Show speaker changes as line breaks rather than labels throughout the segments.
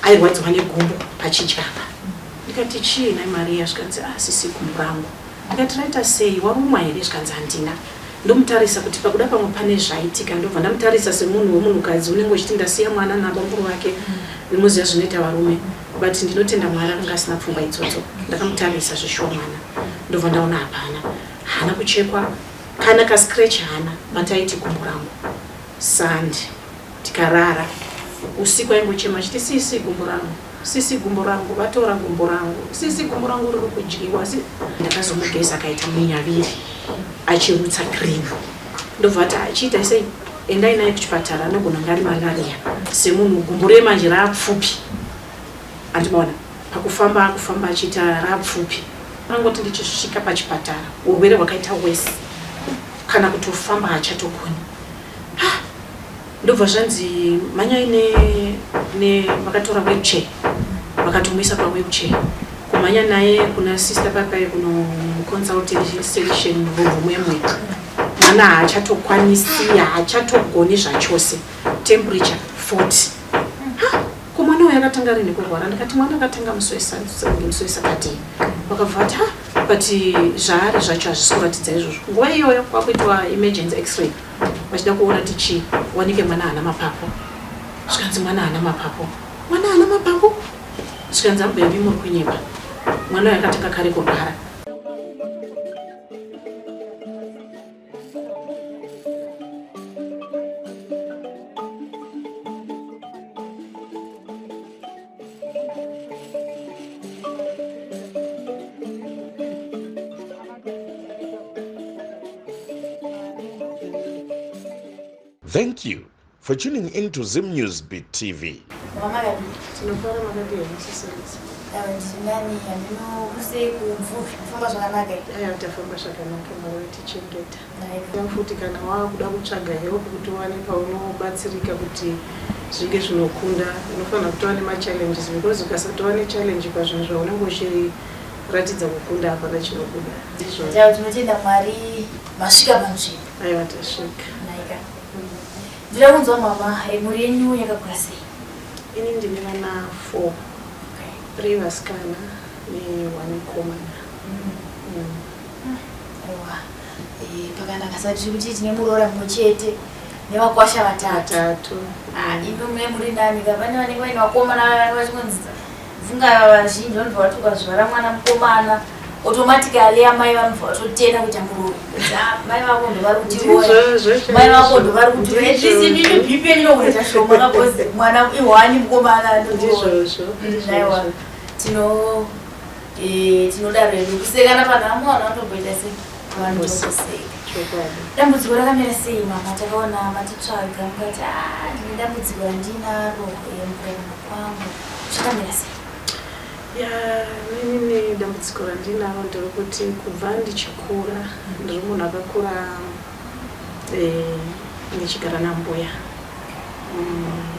Airwadziwa negumbo pachidya apa. Ndikati chii nhai Maria zvikanzi ah sisi gumbo rangu. Ndikati raita sei warumwa here zvikanzi handina. Ndomutarisa kuti pakuda pamwe pane zvaitika ndobva ndamutarisa semunhu wemunhukadzi unenge uchiti ndasiya mwana nabamkuru vake munoziva zvinoita varume but ndinotenda Mwari akanga asina pfungwa idzodzo. Ndakamutarisa zveshuwa mwana ndobva ndaona hapana haana kuchekwa kana kascratch haana but aiti gumbo rangu sand tikarara usiku aingochema achiti sisi gumbo rangu sisi gumbo rangu vatora gumbo rangu sisi gumbo rangu riri kudyiwa ndakazomugeza akaita munyaviri achirutsa green ndobva ati achiita sei endai naye kuchipatara anogona kunge ari malaria semunhu gumbo remanje raapfupi andimaona pakufamba akufamba achiita raapfupi angoti ndichisvika pachipatara urwere hwakaita wese kana kutofamba haachatogoni ndobva zvanzi mhanyai ne, ne vakatora wheelchair vakatomuisa pawheelchair kumhanya naye kuna sister papai kuno consultation room yemwe mwana haachatokwanisi haachatogoni zvachose temperature 40 ko mwana uyu akatanga rini kurwara ndikati mwana akatanga musi wesakadei vakabva vati ha but zvaari zvacho hazvisi kuratidza izvozvo nguva iyoyo kwakuitwa emergency x-ray vachida kuona kuti chii wanike mwana haana mapapu zvikanzi mwana haana mapapu mwana haana mapapu zvikanzi ambuya mi muri kunyepa mwana uyo akatanga kare kurwara
Thank you for tuning in to Zim News Beat TV.
Tinofara makadii henyu sisiridzi?
Ndinani handino kusei kumvuvi kufamba zvakanaka.
Aya tafamba zvakanaka Mwari vatichengeta. Futi kana wakuda kutsvaga help kuti uwane paunobatsirika kuti zvinge zvinokunda unofanira kutova nemachallenges because ukasatova nechallenge pazvinhu zvaunenge uchiratidza kukunda hapana chinobuda.
Ndizvo. Tinotenda Mwari masvika panzvimbo.
Aiwa tasvika.
Naika. Ndinoda kunzwa mama, eh, mhuri yenyu yakakura sei?
Ini ndine vana 4. Okay. 3 vasikana ne 1 mukomana.
Mm. Aiwa. Eh, pakanaka saka tiri kuti tine muroora mumwe chete nevakwasha vatatu.
Vatatu.
Ah, imi mune muri nani ka pane vanenge vaine vakomana vachingonzi funga vazhinji vanobva vati ukazvara mwana mukomana automatically amai vanobva vatotenda kuita muroyi ah, mai vako ndovari kutiroya mai vako ndovari kutiroya at least imimi bp inokuita shoma kakozi mwana ihwani mukomana
ndizvozvo
tino eh, tinodaro hedu kusekana panhamo vanhu vanotomboita sei vanotomboseka dambudziko rakamira sei mama takaona matitsvaga mukati ah, ndine dambudziko randinaro eh, mukurarama kwangu zvakamira sei
ya inini dambudziko randinaro nderekuti kubva ndichikura ndiri munhu akakura eh, ndichigara nambuya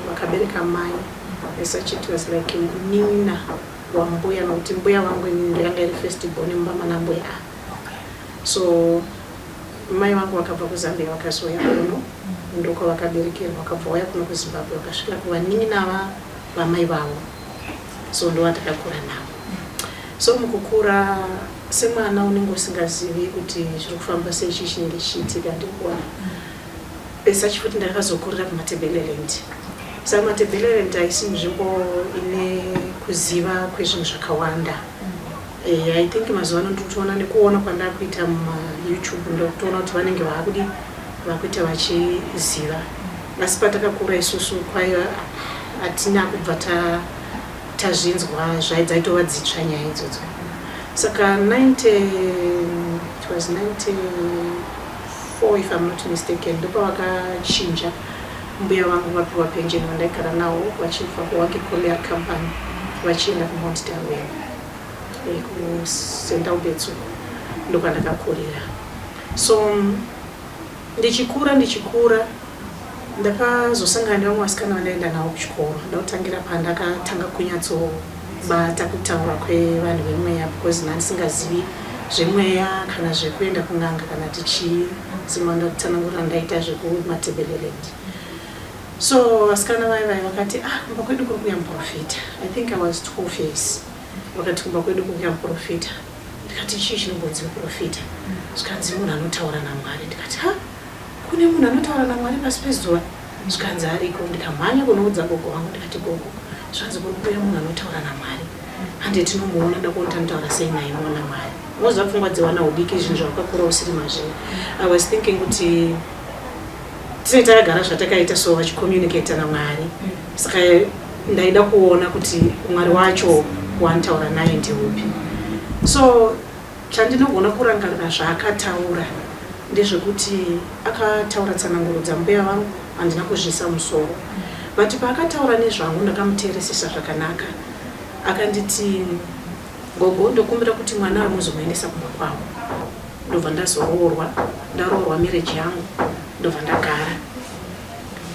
vakabereka mai as such it was like munin'ina wambuya nokuti mbuya vangu inini ndakanga iri first born mumba mana mbuya so mai vangu vakabva kuzambia vakazouya kuno ndokwavakaberekerwa vakabva vauya kuno kuzimbabwe vakasvika kuvanin'ina vamai vavo so ndovatakakura navo so mukukura semwana unenge usingazivi kuti zviri kufamba sei chii chinenge chichiitika ndikuona as futi ndakazokurira kumatebeleland saka matebeleland haisi nzvimbo ine kuziva kwezvinhu zvakawanda eh, i think mazuva ano ndikutoona nekuona kwandakuita mumayoutube ndokutoona kuti vanenge vaakudi vakuita vachiziva asi patakakura isusu kwaiva hatina kubva tazvinzwa dzaitova dzitsva nyaya idzodzo saka 90 it was 94 if I'm not mistaken ndopavakachinja mbuya vangu vapiwa pension vandaigara navo vachibva kuWake Colliery Company vachienda kuMount Darwin eh, kuSt Alberts uko ndokwandakakurira so ndichikura ndichikura ndakazosangana nevamwe vasikana vandaenda navo kuchikoro ndakutangira pandakatanga kunyatsobata kutaura kwevanhu vemweya because ndandisingazivi zvemweya kana zvekuenda kun'anga kana tichii semandakutsanangurira ndaita zvekumatebeleland. So vasikana vaya vaya vakati, "Ah, kumba kwedu kuri kuuya muprofita." I think I was 12 years. Vakati, "Kumba kwedu kuri kuuya muprofita." Ndikati, "Chii chinombonzi muprofita?" Zvikanzi, "Munhu anotaura naMwari." Ndikati, "Ha, kune munhu anotaura naMwari pasi pezuva?" Zvikanzi, "Ariko." Ndikamhanya kunoudza gogo vangu. Ndikati, "Gogo, zvanzi kuri kuuya munhu anotaura naMwari, hande tinomuona. Ndakuona tanotaura sei naye mwana Mwari." Moziva pfungwa dzewana udiki, zvinhu zvawakakura usiri mazviri. I was thinking kuti tinenge takagara zvatakaita, so vachicommunicata naMwari. Saka ndaida kuona kuti Mwari wacho wanotaura naye ndeupi. So chandinogona kurangarira zvaakataura ndezvekuti akataura tsananguro dzambuya vangu, handina kuzvisa musoro, but paakataura nezvangu ndakamuteeresesa zvakanaka. Akanditi, "Gogo, ndokumbira kuti mwana wemuzomuendesa kumba kwavo." Ndobva ndazoroorwa. Ndaroorwa, marriage yangu, ndobva ndagara.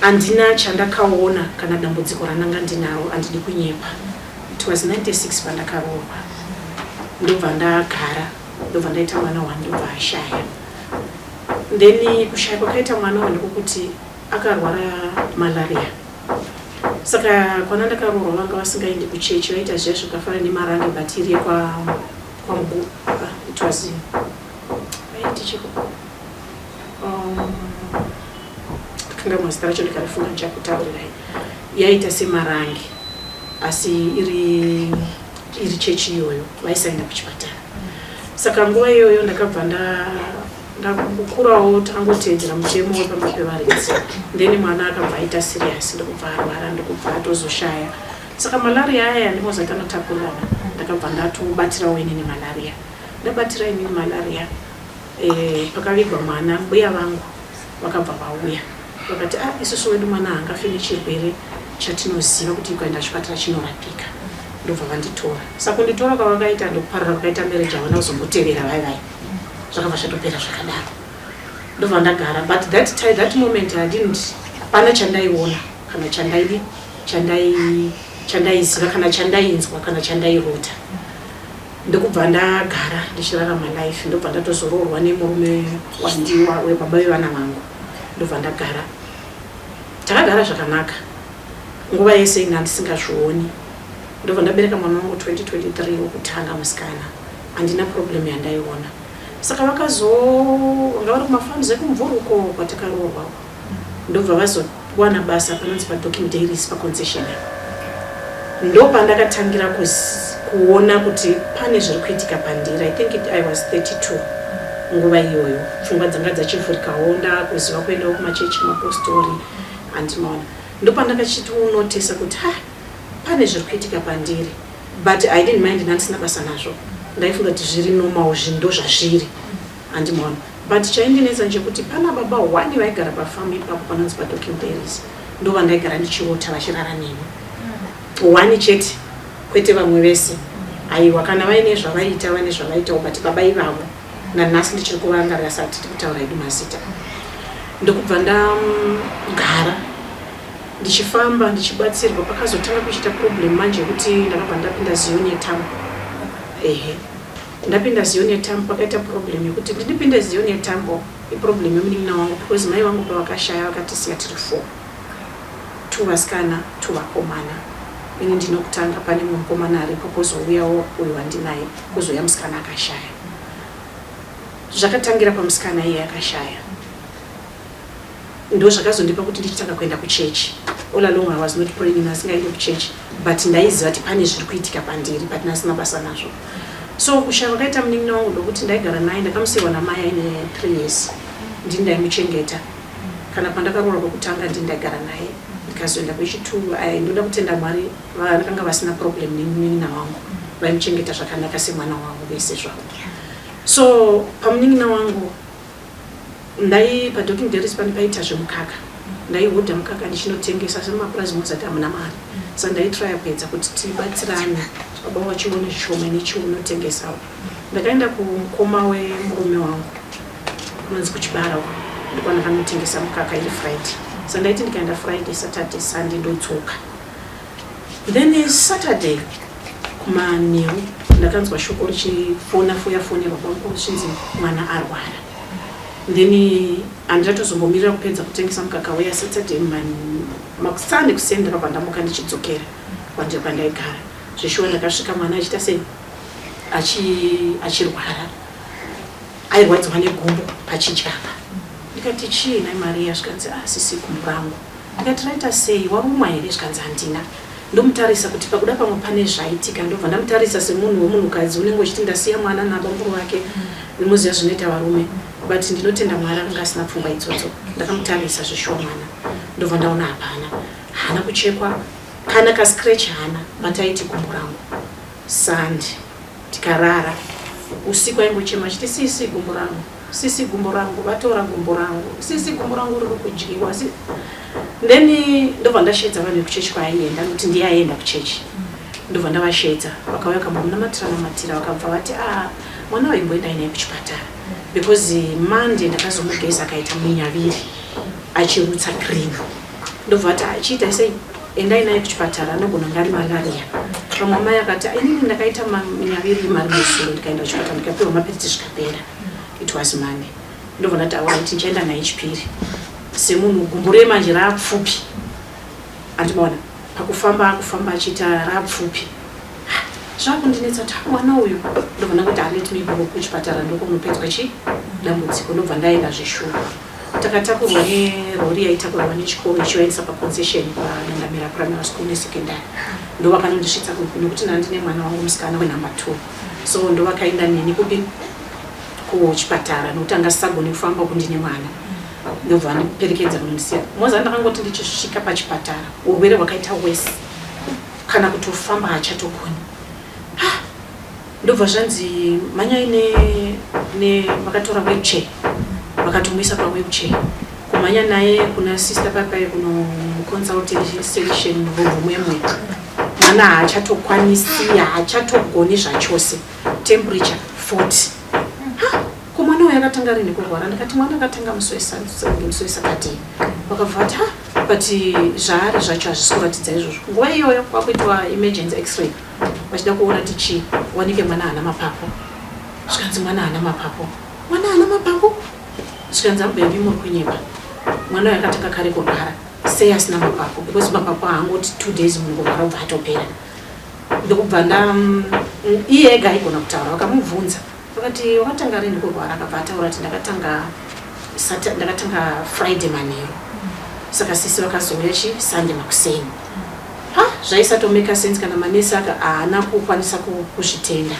Handina chandakaona kana dambudziko randanga ndinaro, handidi kunyepa. It was 96 pandakaroorwa. Ndobva ndagara, ndobva ndaita mwana wani, ndobva ashaya. Then kushaya kwakaita mwana wani kwokuti akarwara malaria. Saka kwana ndakaroorwa vanga vasingaendi kuchechi, vaita zviya zvakafanana nemarange, but iri yekwamugu. It was, vaiti chiko, kangamwa zita racho, ndikarifunga ndichakutaurirai. Yaita semarange asi iri chechi iyoyo, vaisaenda kuchipatara. Saka nguva iyoyo ndakabva ndakurawo, takangotedzera mutemo wepamba pevaridzi. Then mwana akabva aita serious, ndokubva arwara, ndokubva atozoshaya. Saka malaria aya ndimozati anotapurirana. Ndakabva ndatobatirawo inini malaria. Ndabatira inini malaria, pakavigwa mwana, mbuya vangu vakabva vauya vakati, "Ah, isusu wedu mwana haangafi nechirwere chatinoziva kuti ukaenda chipatara chinorapika." Ndobva vanditora. Saka kunditora kwavakaita, ndokuparara kwakaita marriage. Havana kuzombotevera vai vai, zvakabva zvatopera zvakadaro. Ndobva ndagara, but that time, that moment, I didn't, hapana chandaiona kana chandaidi chandaiziva kana chandainzwa kana chandairota. Ndokubva ndagara ndichirarama life. Ndobva ndatozoroorwa nemurume wandiwa webaba vevana vangu. Ndobva ndagara, takagara zvakanaka nguva yese ina ndisingazvioni. Ndobva ndabereka mwana wangu 2023 wokutanga, musikana. Handina problem yandaiona. Saka vakazo vanga vari kumafarms ekumvuruko kwatakaroorwa. Ndobva vazowana basa panonzi paDocking Dairies, paconcession. Ndo pandakatangira kuona kuti pane zviri kuitika pandiri. I think I was 32 nguva iyoyo. Pfungwa dzanga dzachivhurikawo, ndakuziva kuendawo kumachechi, mapostori, handimaona. Ndopandakachitonotesa kuti ha, pane zviri kuitika pandiri, but I didn't mind, ndandisina basa nazvo. Ndaifunga kuti zviri normal, zvinhu ndo zvazviri, handimaona. But chaindinetsa ndechekuti pana baba one vaigara pafamu ipapo panonzi paDocking Dairies, ndo vandaigara ndichiota vachirara neni, one chete, kwete vamwe vese. Aiwa, kana vaine zvavaita, vane zvavaitawo, but baba ivavo nanhasi ndichiri kuvarangarira. Sati kutaura edu mazita. Ndokubva ndagara ndichifamba ndichibatsirwa. Pakazotanga kuchiita problem manje yekuti ndakabva ndapinda Zion yeTambo. Ehe, ndapinda Zion yeTambo, pakaita problem yekuti ndindipinde Zion yeTambo, iproblem yemunin'ina wangu, because mai vangu pavakashaya vakatisiya tiri four, two vasikana, two vakomana. Ini ndinokutanga, pane mumwe mukomana aripo, kwozouyawo uyu wandinaye, kwozouya musikana akashaya. Zvakatangira pamusikana iye akashaya, ndo zvakazondipa kuti ndichitanga kuenda kuchechi. All along I was not praying, asingaendi kuchechi, but ndaiziva kuti pane zviri kuitika pandiri, but ndasina basa nazvo. So kushaya kwakaita munin'ina wangu ndokuti ndaigara naye, ndakamusiyirwa namai aine 3 years, ndini ndaimuchengeta. Kana pandakaroora kwekutanga, ndini ndaigara naye. Ndikazoenda kwechitu, ndoda kutenda Mwari, vakanga vasina problem nemunin'ina wangu, vaimuchengeta zvakanaka semwana wavo vese zvavo. So pamunin'ina wangu, ndai paDocking Dairies pane paita zvemukaka, ndaihodha mukaka ndichinotengesa. Semapurazi mozati hamuna mari, saka ndaitraya kuedza kuti tibatsirane, baba vachione zvishoma nechiunotengesawo. Ndakaenda kumukoma wemurume wangu kunonzi kuChibara uko, ndikwandakanotengesa mukaka iri Friday. Saka ndaiti ndikaenda Friday, Saturday, Sunday ndodzoka. Then Saturday kumanheru ndakanzwa shoko richifona, foyafonerwa kwangu, richinzi mwana arwara. Then handiratozombomirira kupedza kutengesa mukaka uya. Saturday makusani kuseni ndakabva ndamuka ndichidzokera kwandaigara. Zveshuwa ndakasvika mwana achiita sei, achirwara, airwadziwa negumbo pachidyapa. Ndikati, "Chii nhai Mariya?" Zvikanzi, "Ah sisi, gumbo rangu." Ndikati, "Raita sei? Warumwa here?" Zvikanzi, "Handina." Ndomutarisa kuti pakuda pamwe pane zvaitika. Ndobva ndamutarisa semunhu wemunhukadzi unenge uchiti ndasiya mwana nabamukuru vake, munoziva zvinoita varume. But ndinotenda Mwari, akanga asina pfungwa idzodzo. Ndakamutarisa zveshuwa mwana, ndobva ndaona hapana, haana kuchekwa kana kascratch hana, but aiti, "Gumbo rangu." Sunday tikarara, usiku aingochema achiti, "Sisi, gumbo rangu, sisi, gumbo rangu, vatora gumbo rangu, sisi, gumbo rangu riri kudyiwa." Then ndobva ndashedza vanhu vekuchechi kwaaienda, nokuti ndiye aienda kuchechi. Ndobva ndavashedza, vakauya vakambomunamatira namatira, vakabva vati, "A, mwana waimboendai naye kuchipatara," because Monday ndakazomugeza akaita munyaviri achirutsa green. Ndobva vati, "Achiita sei? Endai naye kuchipatara, anogona kunge ari malaria." Vamwe mai akati, "Inini ndakaita munyaviri mari musoro, ndikaenda kuchipatara ndikapiwa mapiritsi zvikapera." It was Monday. Ndobva ndati, "Alright, ndichaenda naye Chipiri." Semunhu gumbo remanje raapfupi, andimaona pakufamba, akufamba achiita raapfupi, zvakundinetsa kuti mwana uyu. Ndobva ndangoti, "Let me go kuchipatara, ndokunopedzwa chi dambudziko." Ndobva ndaenda. Zveshuwa takatakurwa nerori yaitakurwa nechikoro ichivaendesa paconcession paNandamira Primary School nesecondary. Ndo vakanondisvitsa, nekuti nandine mwana wangu musikana wenumber 2, so ndo vakaenda neni kupi, kuchipatara, nokuti angasisagoni kufamba kundine mwana. Ndobva vandiperekedza kunondisiya. Moza ndakangoti ndichisvika pachipatara, urwere hwakaita wese, kana kutofamba haachatogoni. Ndobva zvanzi mhanyai ne vakatora wheelchair, vakatomuisa pawheelchair, kumhanya naye kuna sister papai kunoconsultation room memwe. Mwana haachatokwanisi, haachatogoni zvachose, temperature 40. Ha, ko mwana uyu akatanga rini kurwara? Ndikati, "Mwana akatanga musi weSaturday." Vakabva vati, "Ha, but zvaari zvacho hazvisi kuratidza izvozvo." Nguva iyoyo kwakuitwa emergency x-ray, vachida kuona kuti chii, wanike mwana haana mapapu. Zvikanzi, "Mwana haana mapapu, mwana haana mapapu." Zvikanzi, "Ambebi, muri kunyepa. Mwana uyu akatanga kare kurwara, sei asina mapapu?" Because mapapu haangoti 2 days munhu kurwara ubva atopera. Ndokubva nda iye ega aigona kutaura. Vakamubvunza vakati, "Wakatanga rini kurwara?" Akabva ataura kuti, "Ndakatanga Friday manheru." Saka sisi vakazouya chi Sunday makuseni. Ha, zvaisatomeka sense. Kana manesi aka haana kukwanisa kuzvitenda.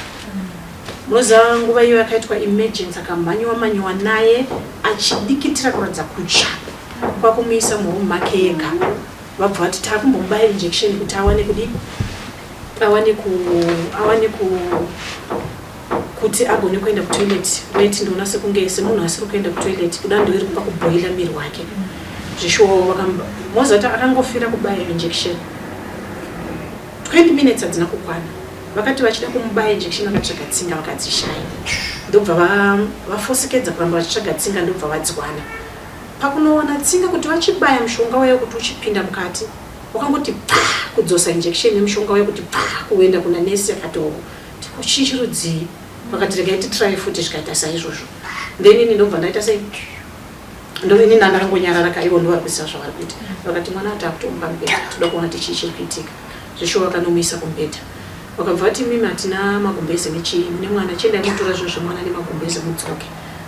Munoziva nguva iyo yakaitwa emergency, akamhanyiwa manyiwa naye achidikitira kuratidza kutsva, kwakumuisa muroom make ega. Vabva vati, "Taakumbomubaya injection kuti awane kudi awane ku awane ku kuti agone kuenda kutoilet." Weti ndoona sekunge semunhu asiri kuenda kutoilet, kuda ndoiri kupa kubhoila miri wake. Zvishuwo mozati akangofira kubaya injection, 20 minutes hadzina kukwana. Vakati vachida kumubaya injection, vakatsvaga tsinga vakadzishaya. Ndobva vafosekedza kuramba vachitsvaga tsinga, ndobva vadziwana. Pakunowana tsinga kuti vachibaya mushonga wayo kuti uchipinda mukati, wakangoti pa kudzosa injection yemushonga wayo kuti pa kuenda kuna nesi. Akati, "Chii chirudzii?" Vakati, "Regai titry futi." Zvikaita saizvozvo. Then ini ndobva ndaita sei, ini ndandakangonyarara kaivo ndo vari kuziva zvavari kuita. Vakati, "Mwana ati akutomupa mubhedha, toda kuona kuti chii chiri kuitika." Zvishuwa vakanomuisa kumubhedha. Vakabva vati, "Mimi hatina magumbeze nechii mune mwana, chiendai mutora zvinhu zvemwana nemagumbeze mudzoke."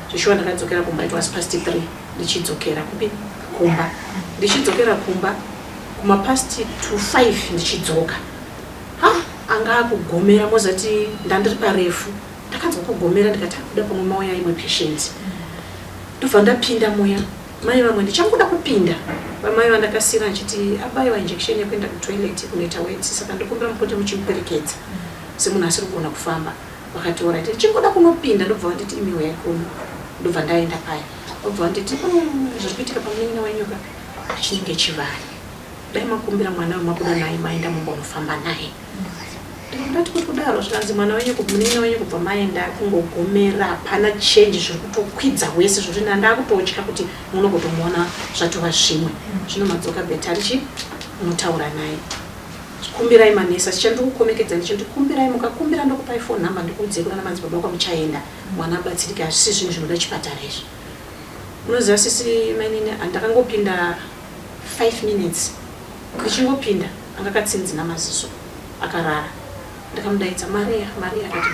Zvishuwa ndakadzokera kumba. It was past 3 ndichidzokera kupi, kumba. Ndichidzokera kumba kumapast to 5 ndichidzoka, ha, anga akugomera. Mozati ndandiri parefu, ndakanzwa kugomera. Ndikati, "Akuda pamwe mauya imwe patient." Ndobva ndapinda muya mai vamwe. Ndichangoda kupinda, vamai vandakasira achiti abayiwa injection yekuenda kutoilet kunoita weti, saka ndokumbira mupote muchimuperekedza semunhu asiri kugona kufamba. Vakati, "Alright." Ndichingoda kunopinda, ndobva vanditi, "Imi uyai kuno." Ndobva ndaenda paya, vabva vanditi, "Zviri kuitika pamunin'ina wenyuka chinenge chivanhu. Dai makumbira mwana wemabuda naye, maenda mumbonofamba naye." Ndati, "Kuti kudaro?" Zvikanzi, "Mwana wenyu, munin'ina wenyu, kubva maenda kungogomera, hapana change, zviri kutokwidza wese, zvokuti ndandakutotya kuti munogotomuona zvatova zvimwe. Zvino madzoka, better richi munotaura naye. Kumbirai manesi." Asi chandikukomekedza ndichoti kumbirai, mukakumbira ndokupai phone number, ndikuudzei kuna namadzibaba kwamuchaenda, mwana abatsirike. Hazvisi zvinhu zvinoda chipatara izvi. Unoziva sisi mainini, ndakangopinda 5 minutes, ndichingopinda anga akatsinzina maziso akarara. Ndakamudaidza, Maria, Maria. Akati,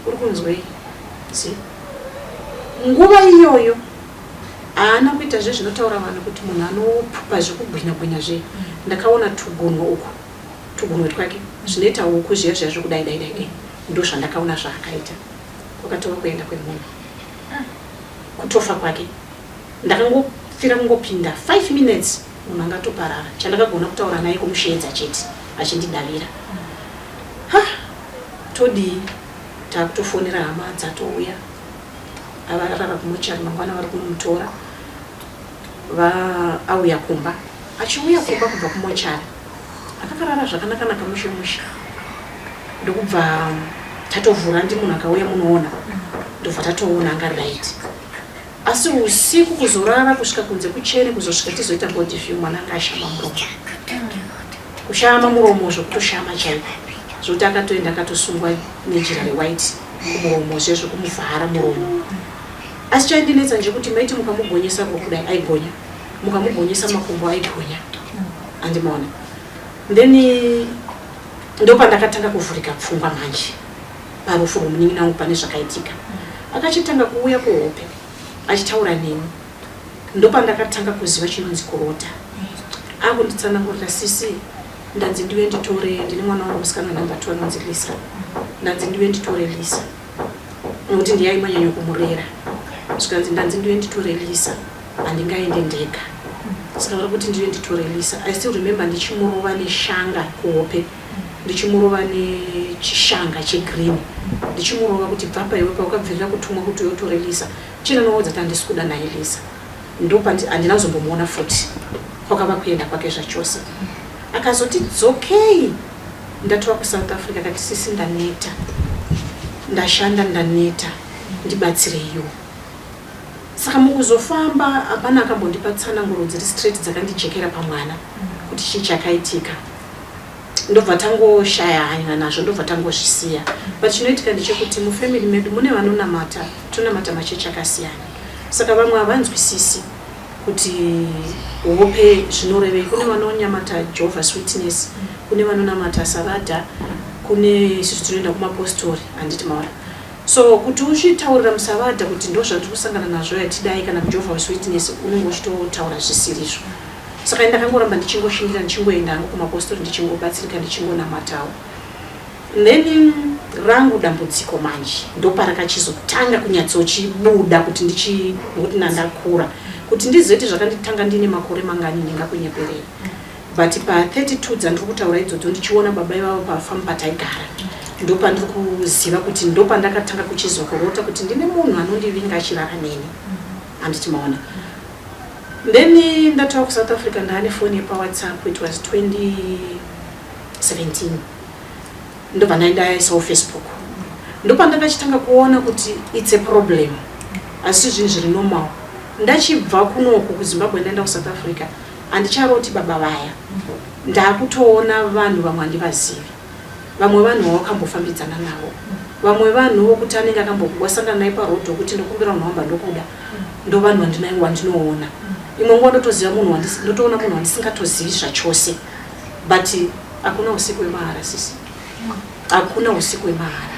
Uri kunzwei?" Si nguva iyoyo haana kuita zvezvinotaura vanhu kuti munhu anopupa zvekugwinya gwinya zve. Ndakaona tugunwe uku, tugunwe twake zvinoita huku zviya zviya zvekudai dai dai dai, ndo zvandakaona zvaakaita. Kwakatova kuenda kwemunhu, kutofa kwake. Ndakangofira kungopinda 5 minutes, munhu angatoparara. Chandakagona kutaura naye kumusheedza chete, achindidavira. Ha, todii? Takutofonera hama dzatouya. Avarara kumochari, mangwana vari kunomutora. Auya kumba, achiuya kumba kubva kumochari akakarara zvakanakanaka, mushe mushe. Ndokubva tatovhura, ndi munhu akauya, munoona, ndobva tatoona anga right. Asi usiku kuzorara kusvika kunze kuchene, kuzosvika tizoita body view, mwana anga ashama muromo, kushama muromo zvokutoshama chaiko, zvokuti akatoenda akatosungwa nejira rewhite kumuromo, zve zvekumuvhara muromo. Asi chaindinetsa ndechekuti maiti mukamugonyesa kudai aigonya, mukamugonyesa makumbo aigonya, andimaona. Then ndopandakatanga kuvhurika pfungwa manje parufu rwomunin'ina wangu. Pane zvakaitika, akachitanga kuuya kuhope achitaura neni. Ndopandakatanga kuziva chinonzi kurota. Akunditsanangurira, "Sisi, ndanzi ndive nditore, ndine mwana wangu musikana number 2 anonzi Lisa, ndanzi ndive nditore Lisa nekuti ndiye aimanyanya kumurera." Zvikanzi, "Ndanzi ndive nditore Lisa, handingaende ndega, saka vari kuti ndive nditore Lisa." I still remember ndichimurova neshanga kuhope, ndichimurova nechishanga chegreen, ndichimurova kuti, "Bvapa iwe, paukabvirira kutumwa kuti uyotore Lisa." Chinonoudza kuti handisi kuda naye Lisa. Ndopa handina kuzombomuona futi, kwakava kuenda kwake zvachose. Akazoti dzokei ndatova kuSouth Africa, akati, "Sisi, ndaneta, ndashanda, ndaneta, ndibatsireiwo." Saka mukuzofamba hapana akambondipa tsananguro dziri straight dzakandijekera pamwana kuti chii chakaitika. Ndobva tangoshaya hanya nazvo, ndobva tangozvisiya. But chinoitika ndechekuti mufamily medu mune vanonamata, tonamata machechi akasiyana, saka vamwe havanzwisisi kuti hope zvinorevei. Kune vanonyamata Jehovah's Witness, kune vanonamata Savadha, kune isusu tinoenda kumapostori, handiti maona? So kuti uchitaurira musavadha kuti ndo zvandiri kusangana nazvo yatidai, kana kuJehovah's Witness, unenge uchitotaura zvisirizvo. Saka ndakangoramba ndichingoshingira, ndichingoenda hangu kumapostori, ndichingobatsirika, ndichingonamatawo. Then rangu dambudziko manje ndoparakachizotanga kunyatsochibuda kuti ndichi nokuti nandakura kuti ndizive kuti zvakanditanga ndine makore mangani, ndingakunyeperei. But pa32 dzandiri kutaura idzodzo, ndichiona baba ivavo pafamu pataigara, ndopandiri kuziva kuti ndopandakatanga kuchizokurota kuti ndine munhu anondivinga achirara neni, handiti maona? Then ndatova kuSouth Africa, ndaane foni yepaWhatsApp. It was 2017. Ndobva ndaendaisawo Facebook, ndopandakachitanga kuona kuti it's a problem, asi zvinhu zviri normal. Ndachibva kunoku kuZimbabwe ndaenda kuSouth Africa, handicharoti baba vaya. Ndakutoona vanhu vamwe handivazivi, vamwe vanhu vawakambofambidzana navo, vamwe vanhu vokuti anenge akambowasangana naye parodhi, wokuti, "Ndokumbira nhamba, ndokuda." Ndo vanhu wandinoona. Imwe nguva ndotoziva munhu, ndotoona munhu wandisingatozivi zvachose. But hakuna usiku hwemahara, sisi, hakuna usiku hwemahara.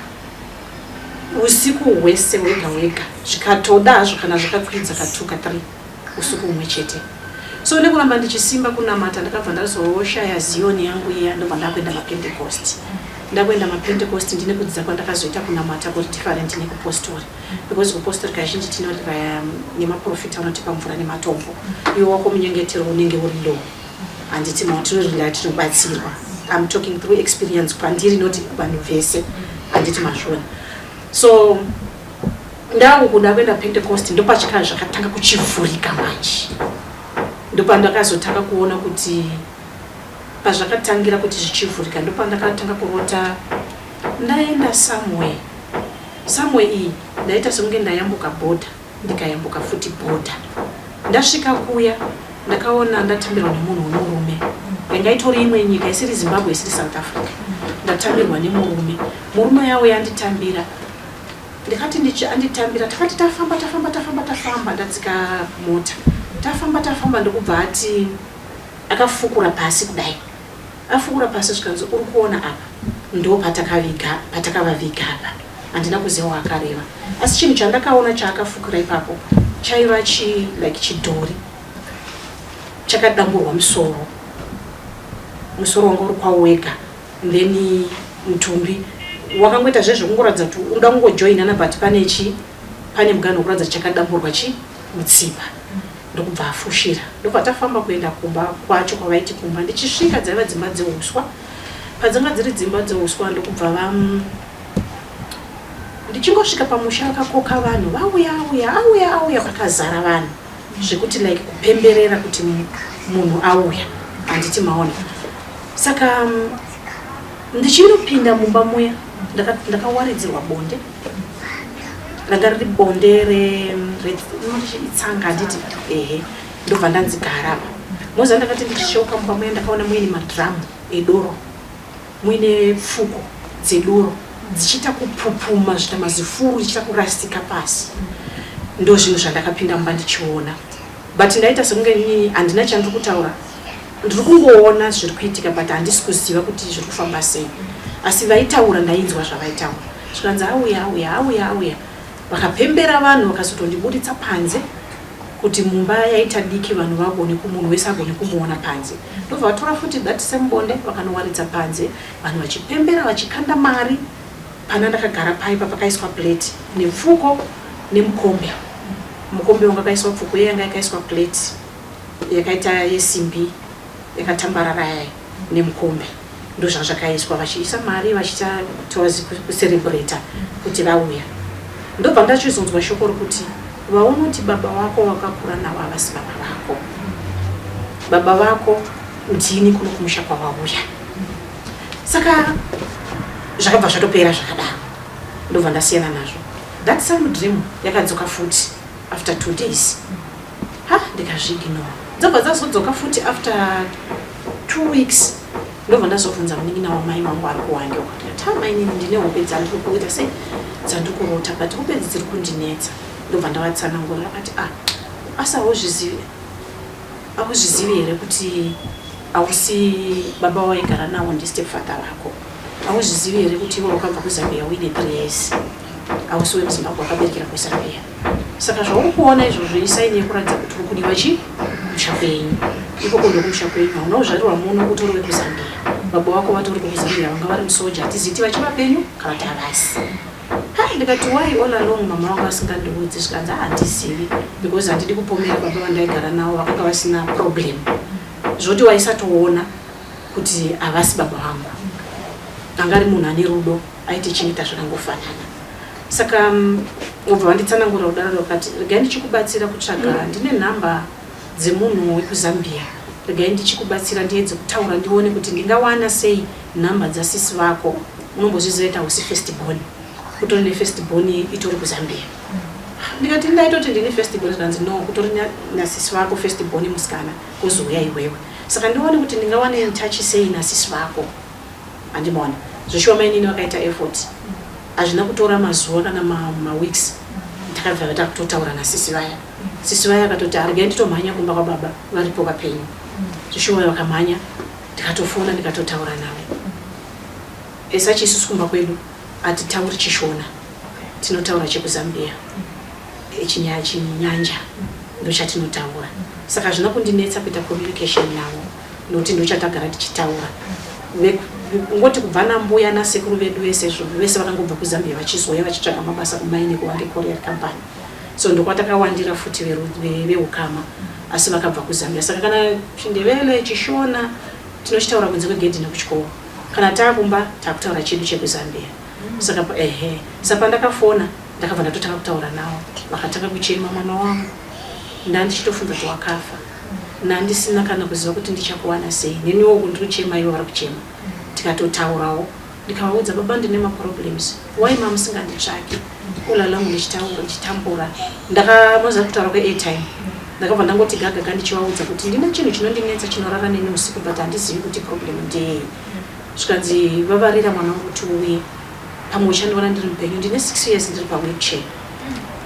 Usiku hwese hwega hwega, zvikatoda hazvo kana zvakakwidza ka2 ka3 usiku humwe chete. So nekuramba ndichisimba kunamata, ndakabva ndazoshaya ziyoni yangu iya, ndobva ndakuenda mapentecost. Ndakuenda mapentecost, ndine kudzidza kwandakazoita kunamata kuri different nekupostori, because kupostori kazhinji tinorira nemaprofita anotipa mvura nematombo. Iwe wako munyengetero unenge uri low, handiti ma? Tinorira, tinobatsirwa. I'm talking through experience kwandiri, not vanhu vese, handiti mazviona? So ndakukuda kuenda Pentecost, ndopachikara zvakatanga kuchivhurika manje. Ndopandakazotanga kuona kuti pazvakatangira kuti zvichivhurika, ndopandakatanga kurota ndaenda somewhere. Somewhere iyi ndaita sekunge ndayambuka bhodha, ndikayambuka futi bhodha. Ndasvika kuya, ndakaona ndatambirwa nemunhu wemurume. Yanga itori imwe nyika isiri Zimbabwe, isiri South Africa. Ndatambirwa nemurume, murume yavo yanditambira. Ndikati ndichi anditambira takati tafamba tafamba tafamba tafamba ndadzika mota tafamba tafamba ndokubva ati akafukura pasi kudai afukura pasi zvikanzi uri kuona apa ndo patakaviga patakavaviga apa handina kuziva waakareva asi chinhu chandakaona chaakafukura ipapo chaiva chi like chidhori chakadamburwa musoro musoro wanga uri kwawo wega then mutumbi wakangoita zve zvekungoratidza kuti unoda kungojoinana but pane chi pane muganho wekuratidza chakadamburwa chi mutsipa ndokubva afushira ndobva tafamba kuenda kumba kwacho kwavaiti kumba ndichisvika dzaiva dzimba dzeuswa padzanga dziri dzimba dzeuswa ndokubva va ndichingosvika pamusha vakakoka vanhu vauya auya auya auya pakazara vanhu zvekuti like kupemberera kuti munhu auya handiti maona saka ndichinopinda mumba muya ndakawaridzirwa bonde ranga riri bonde reitsanga handiti ehe ndobva ndanzi gara apa moziva ndakati ndichisheuka mumba muya ndakaona muine madhiramu edoro muine pfuko dzedoro dzichiita kupupuma zviita mazifuru ichiita kurasika pasi ndo zvinhu zvandakapinda mumba ndichiona but ndaita sekunge inini handina chandiri kutaura ndiri kungoona zviri kuitika but handisi kuziva kuti zviri kufamba sei asi vaitaura ndainzwa zvavaitaura zvikanzi auya auya auya auya vakapembera vanhu vakazotondiburitsa panze kuti mumba yaita diki vanhu vagone kumunhu wese agone kumuona panze ndobva vatora futi that same bonde vakanowaridza panze vanhu vachipembera vachikanda mari pana ndakagara paipa pakaiswa plate nepfuko nemukombe mukombe wanga wakaiswa pfuko iye yanga yakaiswa plate yakaita yesimbi yakatambarara yaya nemukombe ndozvanga zvakaiswa vachiisa mari vachiita towards kucelebrata kuti vauya ndobva ndachizonzwa shoko rokuti vaunoti baba vako wakakura navo havasi baba vako baba vako ndini kuno kumusha kwavauya saka zvakabva zvatopera zvakadaro ndobva ndasiyana nazvo that same dream yakadzoka futi after 2 days ha ndikazviignore dzobva dzazodzoka futi after 2 weeks ndobva ndazobvunza munin'ina wamai vangu ari kuwange uko ndikati ha mainini ndine hope dzandiri kuita sei dzandiri kurota but hope idzi dziri kundinetsa ndobva ndavatsanangurira akati ah asi hauzvizivi hauzvizivi here kuti hausi baba waigara nawo ndistepfather vako hauzvizivi here kuti iwe wakabva kuzambia uine 3 years hausi wemuzimbabwe wakaberekera kuzambia saka zvauri kuona izvozvo isaini yekuratidza kuti uri kudiwa chi kumusha kwenyu ikoko ndokumusha kwenyu hauna kuzvarirwa muno utori wekuzambia baba wako vatori kuzambia vanga vari musoja hatiziti vachivapenyu kana kuti havasi ha ndikati why all along mama vangu vasingandiudzi zvikanzi handizivi because handidi kupomera baba vandaigara navo vakanga vasina problem zvoti waisatoona kuti havasi baba vangu anga ari munhu ane rudo aitichengeta zvakangofanana saka ubva vanditsanangura kudaro vakati regai ndichikubatsira kutsvaga ndine nhamba dzemunhu wekuzambia regai ndichikubatsira ndiedze kutaura ndione kuti ndingawana sei nhamba dzasisi vako unombozviziva ita usi first born kutori nefirst born itori kuzambia ndikati ndaitoti ndini first born zvikanzi no kutori nasisi vako first born musikana kuzouya iwewe saka ndione kuti ndingawane in touch sei nasisi vako handimaona zveshuwa mainini vakaita effort hazvina kutora mazuva kana maweeks ndakabva takutotaura nasisi vaya sisi vaya akatoti aregai nditomhanya kumba kwababa varipo vapenyu zveshuwa vakamhanya ndikatofona ndikatotaura navo esachi isusu kumba kwedu hatitauri chishona tinotaura chekuzambia chinyanja ndochatinotaura saka hazvina kundinetsa kuita communication navo nokuti ndochatagara tichitaura ngoti kubva nambuya nasekuru vedu vese vese vakangobva kuzambia vachizouya vachitsvaga mabasa kumaini kuwange colliery company so ndokwatakawandira futi veukama asi vakabva kuzambia saka kana chindevele chishona tinochitaura kunze kwegedhi nekuchikoro kana taakumba taakutaura chedu chekuzambia saka ehe saka pandakafona ndakabva ndatotanga kutaura navo vakatanga kuchema mwana wangu ndandichitofunga kuti wakafa nandisina kana kuziva kuti ndichakuwana sei neniwo ndiri kuchema ivo vari kuchema tikatotaurawo ndikavaudza baba ndine maproblems why mamusinganditsvaki all along ndichitaura ndichitambura ndakamaziva kutaura kweairtime ndakabva ndangoti gagaga ndichivaudza kuti ndine chinhu chinondinetsa chinorara neni usiku but handizivi kuti problem ndeyei zvikanzi vavarira mwana wangu kuti uye Pamwe uchandiona ndiri mupenyu. Ndine 6 years ndiri pawheelchair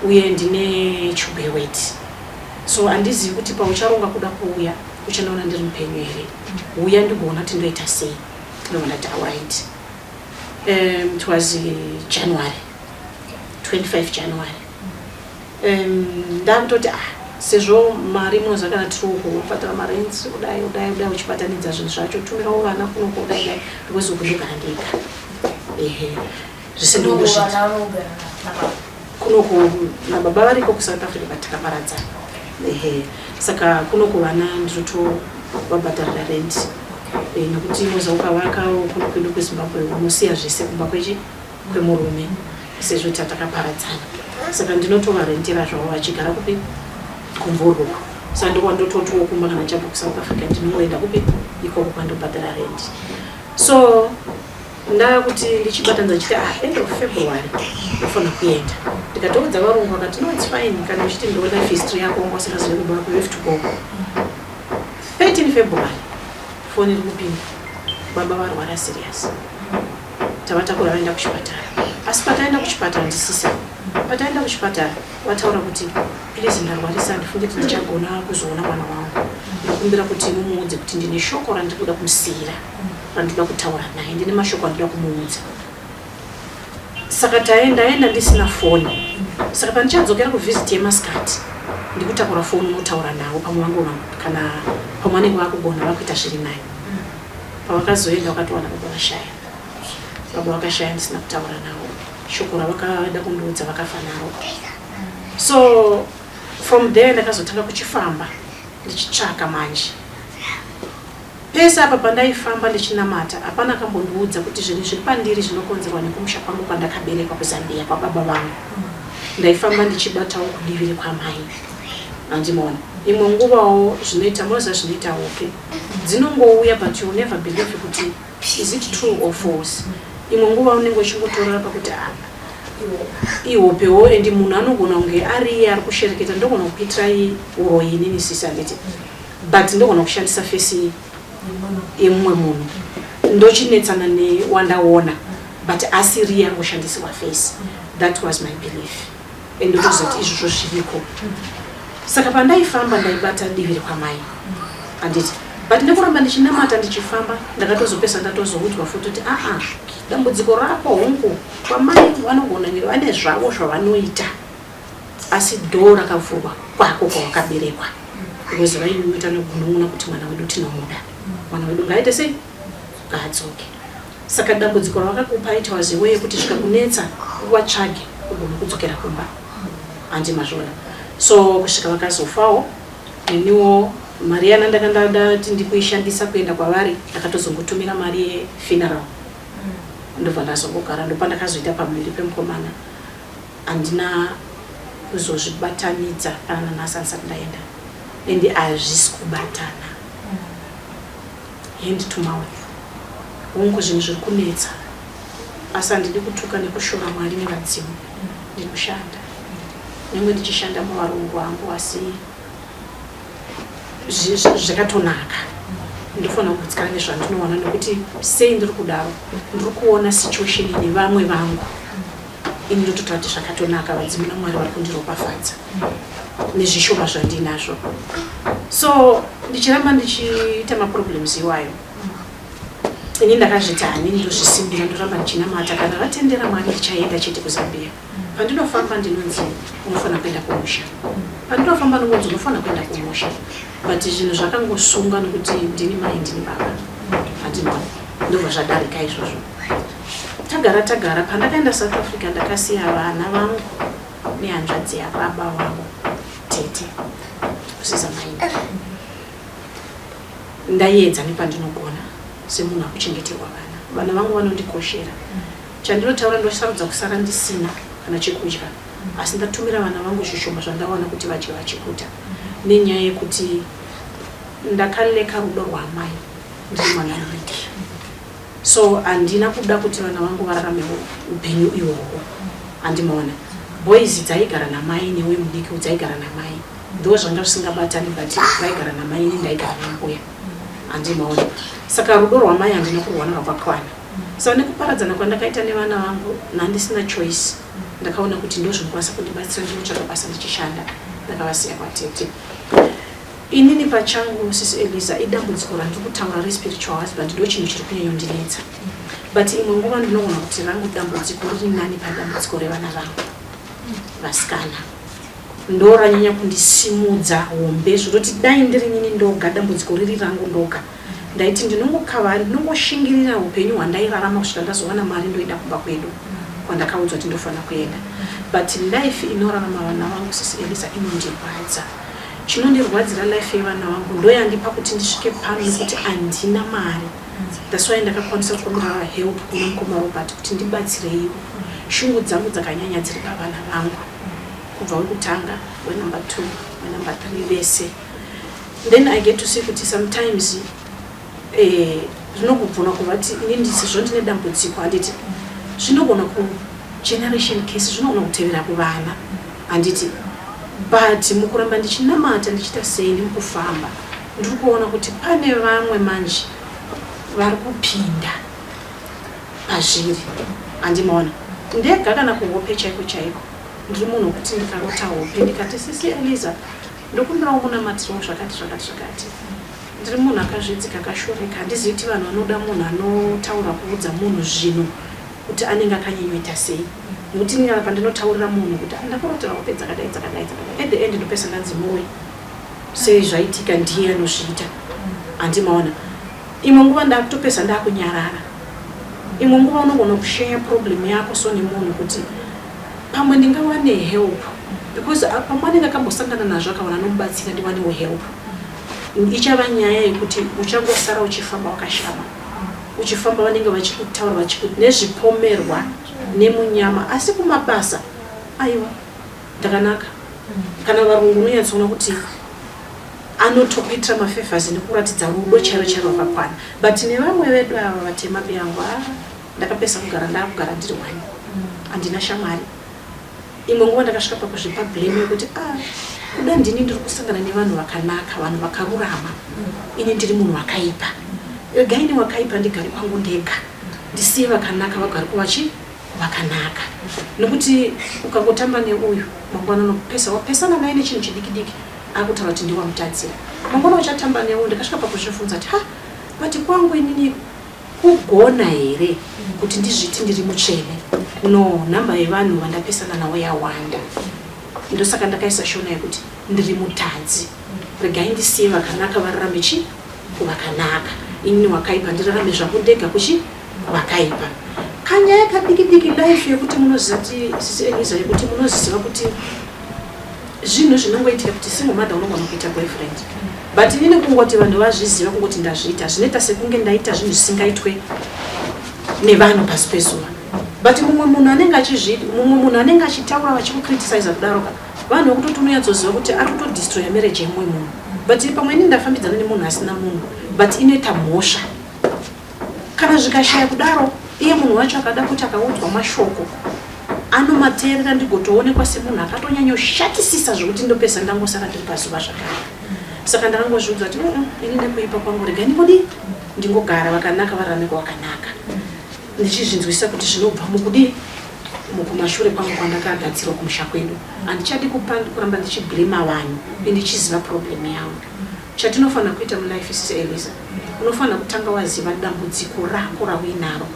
uye ndine chubhu yeweti, so handizivi kuti paucharonga kuda kuuya uchandiona ndiri mupenyu here. Uya ndigoona kuti ndoita sei. Ndobva ndati, "Alright." It was January 25 January. Ndakutoti, ah, sezvo mari, munoziva kana tiri uko unobhadhara marents, kudai kudai kudai, uchibatanidza zvinhu zvacho, tumirawo vana kunoko, kudai kudai, because uku ndogara ndega, ehe, zvese ndongozviita.
Vana vanogara nababa?
Kunoko nababa variko kuSouth Africa, but takaparadzana, ehe. Saka kunoko vana ndinotovabhadharira rent, nekuti inoza ukavakawo kuno kwedu kweZimbabwe unosiya zvese kumba kwechi kwemurume sezvo tatakaparadzana. Saka ndinotovarentera zvavo vachigara kupi? KuMvurwi. Saka ndokwandototiwo kumba kana ndichabva kuSouth Africa, ndinongoenda kupi? Ikoko kwandobhadhara rent. So ndakuti ndichibatanidza chiti, ah, end of February ndofanira kuenda. Ndikatoudza varungu, vakati, "No, it's fine. Kana uchiti ndo life history yako, wanga usingazivi kumba kwako, you have to go." 13 February, foni iri kupinda, baba varwara serious, tavatakura vaenda kuchipatara. Asi pataenda kuchipatara, ndisisa, pataenda kuchipatara vataura kuti, "Please, ndarwarisa, handifungi kuti ndichagona kuzoona mwana wangu. Ndokumbira kuti mumuudze kuti ndine shoko randiri kuda kumusiyira, randinoda kutaura naye, ndine mashoko andinoda kumuudza." Saka taenda ndisina foni. Saka pandichadzokera kuvisit yemasikati, ndikutakura foni, unotaura navo pamwe vangu kana pamwe vanenge vakugona vakuita zviri nani. Pavakazoenda vakatowana baba vashaya. Baba vakashaya ndisina kutaura navo shoko ravakada kundiudza, vakafa naro. So from there ndakazotanga kuchifamba ndichitsvaka manje. Pese apa pandaifamba ndichinamata, hapana akambondiudza kuti zvinhu zviri pandiri zvinokonzerwa nekumusha kwangu kwandakaberekwa kuZambia kwababa vangu. Ndaifamba ndichibatawo kudivi rekwamai, handimaona. Imwe nguvawo zvinoita, munoziva zvinoita hope dzinongouya, but you never believe kuti is it true or false. Imwe nguva unenge uchingotorara pakuti, ah, ihopewo, and munhu anogona kunge ari iye ari kushereketa. Ndogona kukuitirai uroyi inini, sisi, handiti? But ndogona kushandisa face yemumwe munhu, ndochinetsana newandaona, but asiriye ari kushandisirwa face. That was my belief and ndotoziva kuti izvozvo zviriko. Saka pandaifamba ndaibata divi rekwamai, handiti? But nekuramba ndichinamata, ndichifamba, ndakatozopesa ndatozoudzwa futi kuti, aa, dambudziko rako, hongu, kwamai vanogona kunge vane zvavo zvavanoita, asi dhoo rakavhurwa kwako kwawakaberekwa, because vainyunyuta nekunun'una kuti mwana wedu tinomuda, mwana wedu ngaaite sei? Ngaadzoke. Saka dambudziko ravakakupa, it was a way yekuti zvikakunetsa uvatsvage ugone kudzokera kumba, handi mazvona? So kusvika vakazofawo, neniwo mari yana ndanga ndadati ndikuishandisa kuenda kwavari, ndakatozongotumira mari yefuneral, ndobva ndazongogara. Ndopandakazoita pamuviri pemukomana. Handina kuzozvibatanidza kana nanhasi, handisati ndaenda, and hazvisi kubatana, hand to mouth. Hongu, zvinhu zviri kunetsa, asi handidi kutuka nekushora Mwari nevadzimu. Ndinoshanda, nyange ndichishanda muvarungu vangu, asi zvakatonaka. Ndofanira kugutsikana nezvandinowana, nekuti sei ndiri kudaro? Ndiri kuona situation nevamwe vangu. Ini ndototaura kuti zvakatonaka, vadzimu naMwari vari kundiropafadza nezvishoma zvandinazvo. So ndichiramba ndichiita maproblems iwayo, ini ndakazviti hani, ndozvisimbira, ndoramba ndichinamata. Kana vatendera Mwari, ndichaenda chete kuZambia. Pandinofamba ndinonzi unofanira kuenda kumusha, pandinofamba ndinonzi unofanira kuenda kumusha, but zvinhu zvakangosunga nekuti ndini mai, ndini baba, handinoona. Ndobva zvadarika izvozvo, tagara tagara. Pandakaenda South Africa, ndakasiya vana vangu nehanzvadzi yababa vavo, tete kusiza maini. Ndaiedza nepandinogona semunhu akuchengeterwa vana. Vana vangu vanondikoshera. Chandinotaura, ndosarudza kusara ndisina kana chekudya, asi ndatumira vana vangu zvishoma zvandawana kuti vadye vachiguta, nenyaya yekuti ndakaleka rudo rwaamai ndiri mwana mudiki. So handina kuda kuti vana vangu vararame upenyu ihwohwo, handimaona. Boys dzaigara namai, neuyu mudiki dzaigara namai, ndo zvanga zvisingabatani, but vaigara namai, ini ndaigara nambuya, handimaona. Saka rudo rwamai handina kurwana rwakakwana. Saka nekuparadzana kwandakaita nevana vangu nhandisina choice, ndakaona kuti ndozvinokwanisa kundibatsira ndinotsvaga basa ndichishanda. Ndakavasiya kwatete. Inini pachangu sisi Eliza, idambudziko randiri kutaura respiritual husband ndo chinhu chiri kunyanyondinetsa, but imwe nguva ndinoona kuti rangu dambudziko riri nani padambudziko revana vangu vasikana. Ndo ranyanya kundisimudza hombe zvototi dai ndiri nini ndoga, dambudziko riri rangu ndoga, ndaiti ndinongokava, ndinongoshingirira upenyu hwandairarama kusvika ndazowana mari ndoenda kumba kwedu kwandakaudzwa kuti ndofanira kuenda. But life inorarama vana vangu, sisi Elisa, inondirwadza. Chinondirwadzira life yevana vangu ndoyandipa kuti ndisvike pano nekuti handina mari. That's why ndakakwanisa kukumbira help kuna mukoma Robert kuti ndibatsireiwo. Shungu dzangu dzakanyanya dziri pavana vangu, kubva wekutanga, wenumber 2, wenumber 3, vese. Then I get to see kuti sometimes zvinogobvuna kuvati inini sezvo ndine dambudziko, handiti zvinogona kugeneration case, zvinogona kutevera kuvana, handiti? But mukuramba ndichinamata, ndichiita sei, nemukufamba ndiri kuona kuti pane vamwe manje vari kupinda pazviri. Handimaona ndega kana kuhope chaiko chaiko. Ndiri munhu wekuti ndikarota hope ndikati, "Sisi Eliza, ndokumbirawo munamatiro zvakati zvakati zvakati," ndiri munhu akazvidzika, akashoreka. Handizivi kuti vanhu vanoda munhu anotaura kuudza munhu zvinhu kuti anenge akanyanyoita sei, nekuti ini kana pandinotaurira munhu kuti ndakurotera hope dzakadai dzakadai dzakadai, at the end ndopesa ndanzi muwe sei zvaitika, ndiye anozviita. Handimaona imwe nguva ndakutopesa ndakunyarara. Imwe nguva unogona kushare problem yako so nemunhu kuti pamwe ndingawane help, because pamwe anenge akambosangana nazvo akawana anomubatsira, ndiwanewo help. Ichava nyaya yekuti uchangosara uchifamba wakashama, uchifamba vanenge vachikutaura vachikuti nezvipomerwa nemunyama. Asi kumabasa aiwa, ndakanaka. Kana varungu unonyatsoona kuti anotokuitira mafavours nekuratidza rudo chairo chairo rwakakwana. But nevamwe vedu ava vatema beyangu, a ndakapesa kugara, ndakugara ndiri one, handina shamwari. Imwe nguva ndakasvika pakuzvipa blame yekuti a ah, kuda ndini ndiri kusangana nevanhu vakanaka, vanhu vakarurama, ini ndiri munhu wakaipa. Regai newakaipa ndigare kwangu ndega, ndisiye vakanaka vagare kuvachi vakanaka, nekuti ukangotamba neuyu, mangwana unopesa wapesana naye nechinhu chidiki diki, akutaura kuti ndiwamutadzira, mangwana uchatamba neuyu. Ndakasvika pakuzvibvunza kuti ha, but kwangu inini kugona here kuti ndizviti ndiri mutsvene? No, nhamba yevanhu vandapesana navo yawanda. Ndosaka ndakaisa shona yekuti ndiri mutadzi. Regai ndisiye vakanaka vararame chi vakanaka, inini wakaipa ndirarame zvangu ndega kuchi vakaipa. Kanyaya kadiki diki, life yekuti munoziva kuti, sisi Eliza, yekuti munoziva kuti zvinhu zvinongoitika kuti single mother unogona kuita boyfriend. But inini kungoti vanhu vazviziva, kungoti ndazviita, zvinoita sekunge ndaita zvinhu zvisingaitwe nevanhu pasi pezuva. But mumwe munhu anenge achizvi mumwe munhu anenge achitaura vachikucriticiza kudaro ka, vanhu vekutoti unonyatsoziva kuti ari kutodestroya marriage yemumwe munhu. But pamwe inini ndafambidzana nemunhu asina munhu, but inoita mhosva kana zvikashaya kudaro. Iye munhu wacho akada kuti akaudzwa mashoko anomateerera, ndigotoonekwa semunhu akatonyanyoshatisisa zvekuti ndopesa ndangosara ndiri pazuva zvakare. Saka ndakangozviudza kuti ini nekuipa kwangu regai ndingodii, ndingogara, vakanaka vararame kwakanaka, ndichizvinzwisisa kuti zvinobva mukudii, mukumashure kwangu kwandakagadzirwa kumusha kwedu. Handichadi kuramba ndichiblema vanhu indichiziva problem yangu. Chatinofanira kuita mulife, sisi Elisa, unofanira kutanga waziva dambudziko rako rauinaro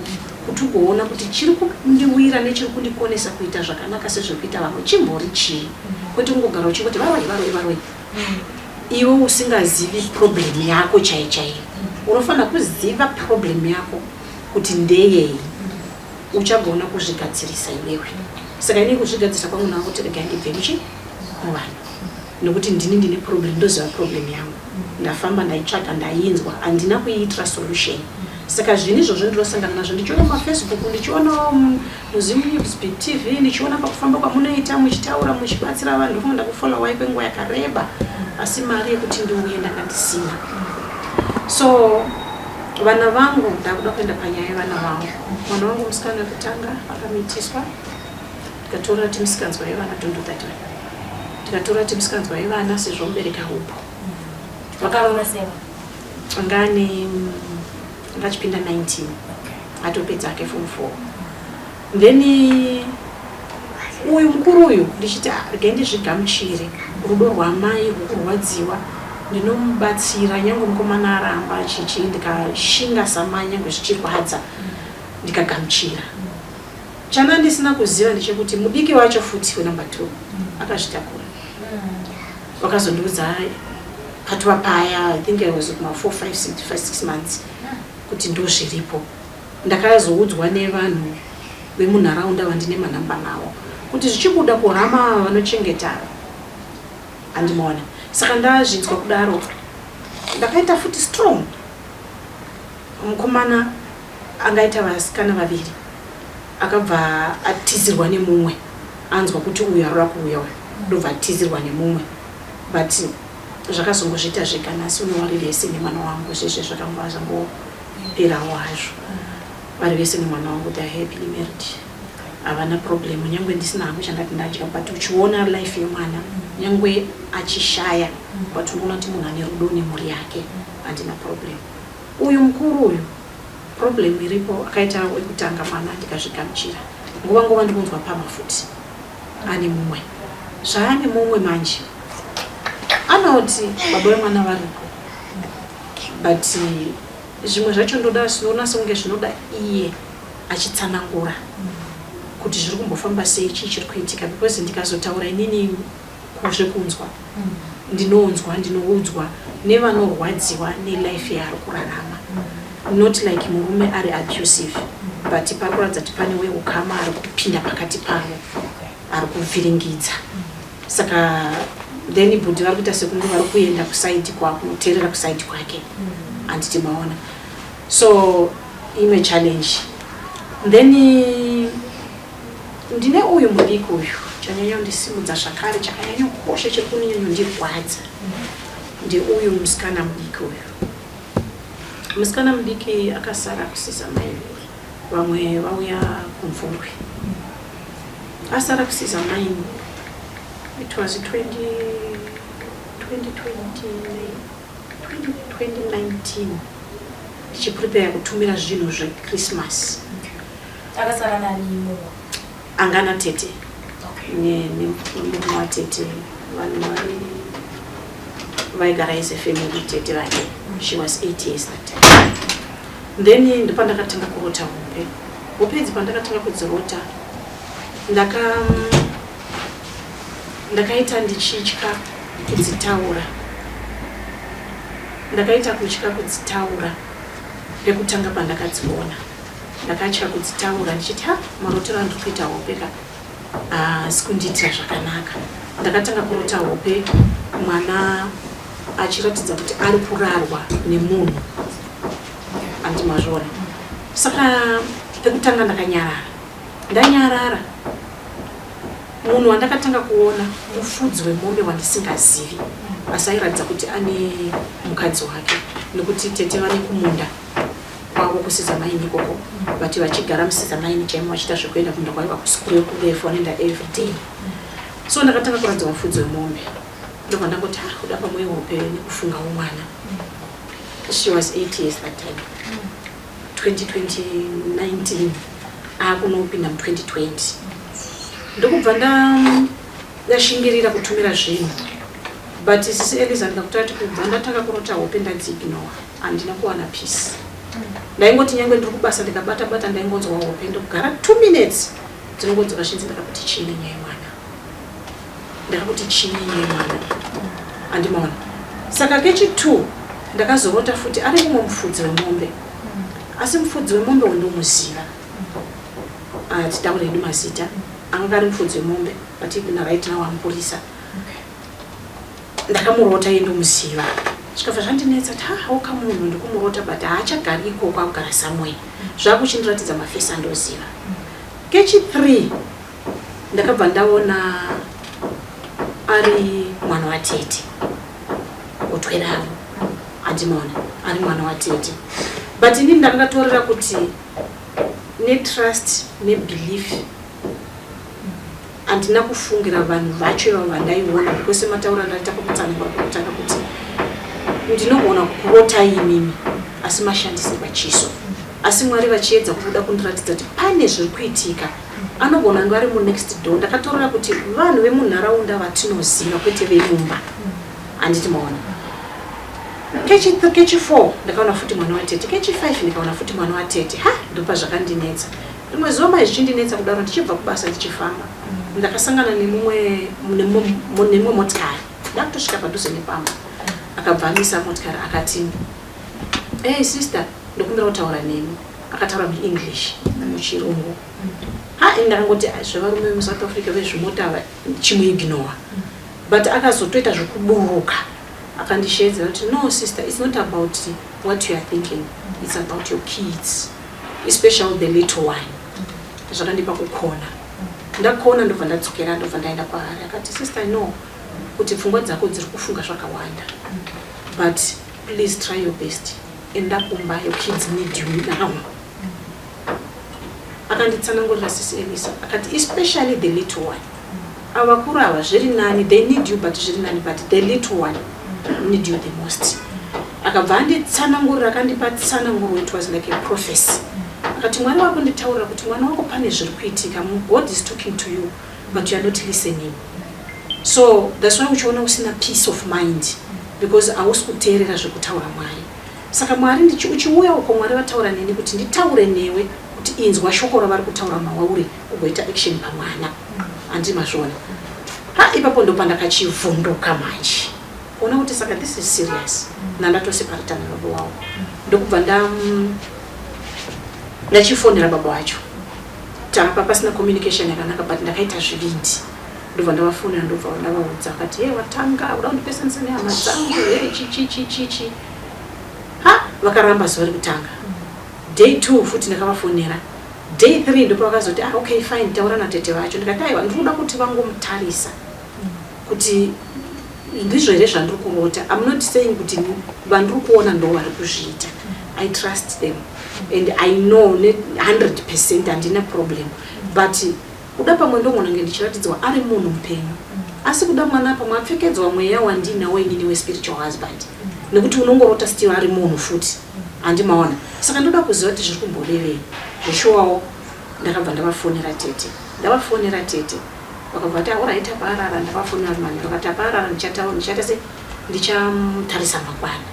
kuti ugoona kuti chiri kundiwira nechiri kundikonesa kuita zvakanaka sezvekuita vamwe chimbori chii, kwete kungogara uchingoti varoi, varoi, varoi, iwe usingazivi problem yako chai chaiyo. Unofanira kuziva problem yako kuti ndeyei, uchagona kuzvigadzirisa iwewe. Saka inei kuzvigadzirisa kwangu nakuti regai ndibve muchi muvanhu, nekuti ndini ndine problem, ndoziva problem yangu. Ndafamba, ndaitsvaga, ndainzwa, handina kuiitira solution. Saka zvinhu izvozvo ndinosangana nazvo ndichiona mumafacebook, ndichiona muZim News TV, ndichiona pakufamba kwamunoita muchitaura, muchibatsira vanhu. Ndofunga ndakufollowai kwenguva yakareba, asi mari yekuti ndiuye ndanga ndisina. So vana vangu, ndakuda kuenda panyaya yevana vangu. Mwana wangu musikana wekutanga akamitiswa, tikatora timusikanzwa yevana. Don't do that one. Tikatora timusikanzwa yevana sezvo mubereki aupo.
Vakaroora sei?
Anga ane, anga achipinda 19. Atopedza ake form 4. Then uyu mukuru uyu ndichiti, "Ah, regai ndizvigamuchire, rudo rwamai rwokurwadziwa, ndinomubatsira nyange mukomana aramba chichi." Ndikashinga samai, nyange zvichirwadza, ndikagamuchira. Chana ndisina kuziva ndechekuti mudiki wacho futi wenumber 2 akazvitakura. Vakazondiudza patova paya, I think I was kuma 4, 5, 6, 5, 6 months, kuti ndo zviripo. Ndakazoudzwa nevanhu vemunharaunda vandine manhamba nawo kuti zvichibuda kuhama vanochengeta, handimaona. Saka ndazvinzwa kudaro, ndakaita futi strong. Mukomana angaita vasikana vaviri, akabva atizirwa nemumwe. Anzwa kuti uyu arora kuuya, uyu ndobva atizirwa nemumwe, but zvakazongozviita zvega. Nhasi uno vari vese nemwana wangu. Zveshe zvakangova zvangoperawo hazvo. Vari vese nemwana wangu, they are happily married, havana problem. Nyange ndisina hangu chandati ndadya, but uchiona life yemwana, nyange achishaya, but unoona kuti munhu ane rudo nemhuri yake. Handina problem. Uyu mukuru uyu, problem iripo, akaita wekutanga mwana, ndikazvigamuchira. Nguva nguva ndikunzwa pamafuti ane mumwe. Zvaane mumwe manje, anoti baba vemwana varipo, but zvimwe zvacho ndoda zvinoona sekunge zvinoda iye achitsanangura kuti zviri kumbofamba sei, chii chiri kuitika, because ndikazotaura inini zvekunzwa ndinonzwa, ndinoudzwa nevanorwadziwa nelife yaari kurarama. Not like murume ari abusive, but pari kuratidza kuti pane weukama ari kupinda pakati pavo, ari kuvhiringidza. Saka then bhudhi vari kuita sekunge vari kuenda kuside kwakunoteerera kuside kwake, handiti maona? So imwe challenge. Then ndine uyu mudiki uyu. Chanyanya kundisimudza zvakare, chakanyanya kukosha, chiri kunyanyondirwadza, ndeuyu musikana mudiki uyu. Musikana mudiki akasara kuSizamai, vamwe vauya kuMvurwi, asara kuSizamai. It was 20, 2020, 2019, ndichiprepare kutumira zvinhu zveChristmas.
Akasara nani mumwe?
Angana tete nemurume watete. Vanhu vaigara as a family, tete vake. She was 8 years that time. Then ndopandakatanga kurota hope. Hope idzi pandakatanga kudzirota, ndakaita ndichitya kudzitaura. Ndakaita kutya kudzitaura. Pekutanga pandakadziona, ndakatya kudzitaura, ndichiti, "Ha, marotero andiri kuita hope ka haasi kundiitira zvakanaka." Ndakatanga kurota hope mwana achiratidza kuti ari kurarwa nemunhu, handimazviona. Saka pekutanga ndakanyarara. Ndanyarara, munhu wandakatanga kuona mufudzi wemombe wandisingazivi, asi airatidza kuti ane mukadzi wake, nekuti tete vane kumunda kwavo kuSizamaini ikoko, but vachigara muSizamaini chaimo, vachiita zvekuenda kumunda kwavo kusikure kurefu, vanoenda everyday. So ndakatanga kuratidza mufudzi wemombe. Ndobva ndangoti, "Ah, kuda pamwe hope nekufungawo mwana." She was 8 years that time, 2019, akunopinda mu2020. Ndokubva ndashingirira kutumira zvinhu, but sisi Eliza, ndikakutaura kuti kubva ndatanga kurota hope, ndadziignore. Handina kuwana peace. Ndaingoti nyange ndiri kubasa, ndikabata bata, ndaingonzwa hope. Ndokugara 2 minutes, dzinongodzoka zvinzi. Ndakakuti chii nenyaya yemwana? Ndakakuti chii nenyaya yemwana? Handimaona. Saka kechi2 ndakazorota futi ari mumwe mufudzi wemombe, asi mufudzi wemombe wendomuziva. Titaure hedu mazita, anga ari mufudzi wemombe, but even right now amupurisa. Ndakamurota iye ndomuziva. Zvikabva zvandinetsa kuti, ha, munhu ndikumurota, but haachagari ikoko, akugara somewhere. Zvakuchindiratidza mafaces andoziva. Kechi3 ndakabva ndaona ari mwana watete gotwe ravo, handimaona, ari mwana watete. But inini ndakakatorera kuti netrust nebelief, handina kufungira vanhu vacho ivavo vandaiona, because semataura ndaita pakutsanangura pakutanga kuti ndinogona kukurotai imimi, asi mashandisirwa chiso. Asi Mwari vachiedza kubuda kundiratidza kuti pane zviri kuitika. Anogona kunge ari munext door. Ndakatorera kuti vanhu vemunharaunda vatinoziva kwete vemumba. Handiti maona. Kechi kechi 4 ndakaona futi mwana watete. Kechi 5 ndikaona futi mwana watete. Ha, ndopa zvakandinetsa. Rimwe zuva mai zvichindinetsa kudaro ndichibva kubasa ndichifamba. Ndakasangana nemumwe nemumwe motikari. Ndakutosvika padhuze nepamba. Akabva amisa motikari akati, "Hey sister, ndokumbira kutaura nemi." Akataura muEnglish, muchirungu. Ha, ini ndakangoti zvevarume vemuSouth Africa vezvimota ava chimuignore. But akazotoita zvekuburuka akandisheedzera kuti, "No sister, it's not about what you are thinking. It's about your kids, especially the little one." Zvakandipa kukona. Ndakona ndobva ndadzokera, ndobva ndaenda kwaari. Akati, "Sister, I know kuti pfungwa dzako dziri kufunga zvakawanda, but please try your best. Enda kumba, your kids need you now." Akanditsanangurira, sisi Elisa, akati, "Especially the little one. Ava vakuru ava zviri nani, they need you, but zviri nani, but the little one need you the most." Akabva anditsanangurira, akandipa tsananguro. It was like a prophecy. Akati, "Mwari wakunditaurira kuti mwana wako pane zviri kuitika. God is talking to you, but you are not listening. So that's why uchiona usina peace of mind, because hausi kuteerera zvekutaura Mwari. Saka Mwari uchiuya uko, Mwari vataura neni kuti nditaure newe kuti inzwa shoko ravari kutaura mawauri ugoita action pamwana." Handiti mazviona? Ha, ipapo ndopandakachivhunduka manje kuona kuti saka this is serious. Nandatoseparatana nababa wavo, ndokubva ndachifonera baba vacho. Tapa pasina communication yakanaka, but ndakaita zvivindi, ndobva ndavafonera, ndobva ndavaudza. Akati, "Ye, watanga uda kundipesanisa nehama dzangu, he, chichi chichi chi." Ha, vakaramba zuva rekutanga. Day 2 futi ndakavafonera. Day 3 ndopavakazoti, "Ah, okay, fine, taura natete vacho." Ndikati, "Aiwa, ndiri kuda kuti vangomutarisa kuti ndizvo here zvandiri kurota. I'm not saying kuti vandiri kuona ndo vari kuzviita. I trust them and I know ne100% handina problem, but kuda pamwe ndogona kunge ndichiratidzwa ari munhu mupenyu, asi kuda mwana pamwe apfekedzwa mweya wandinawo inini wespiritual husband, nekuti unongorota still ari munhu futi, handimaona. Saka ndoda kuziva kuti zviri kumborevei." Zveshuwawo ndakabva ndavafonera tete. Ndavafonera tete, vakabva vati, "Alright, aparara." Ndavafonera manheru, vakati, "Aparara, ndichaita se ndichamutarisa mangwana."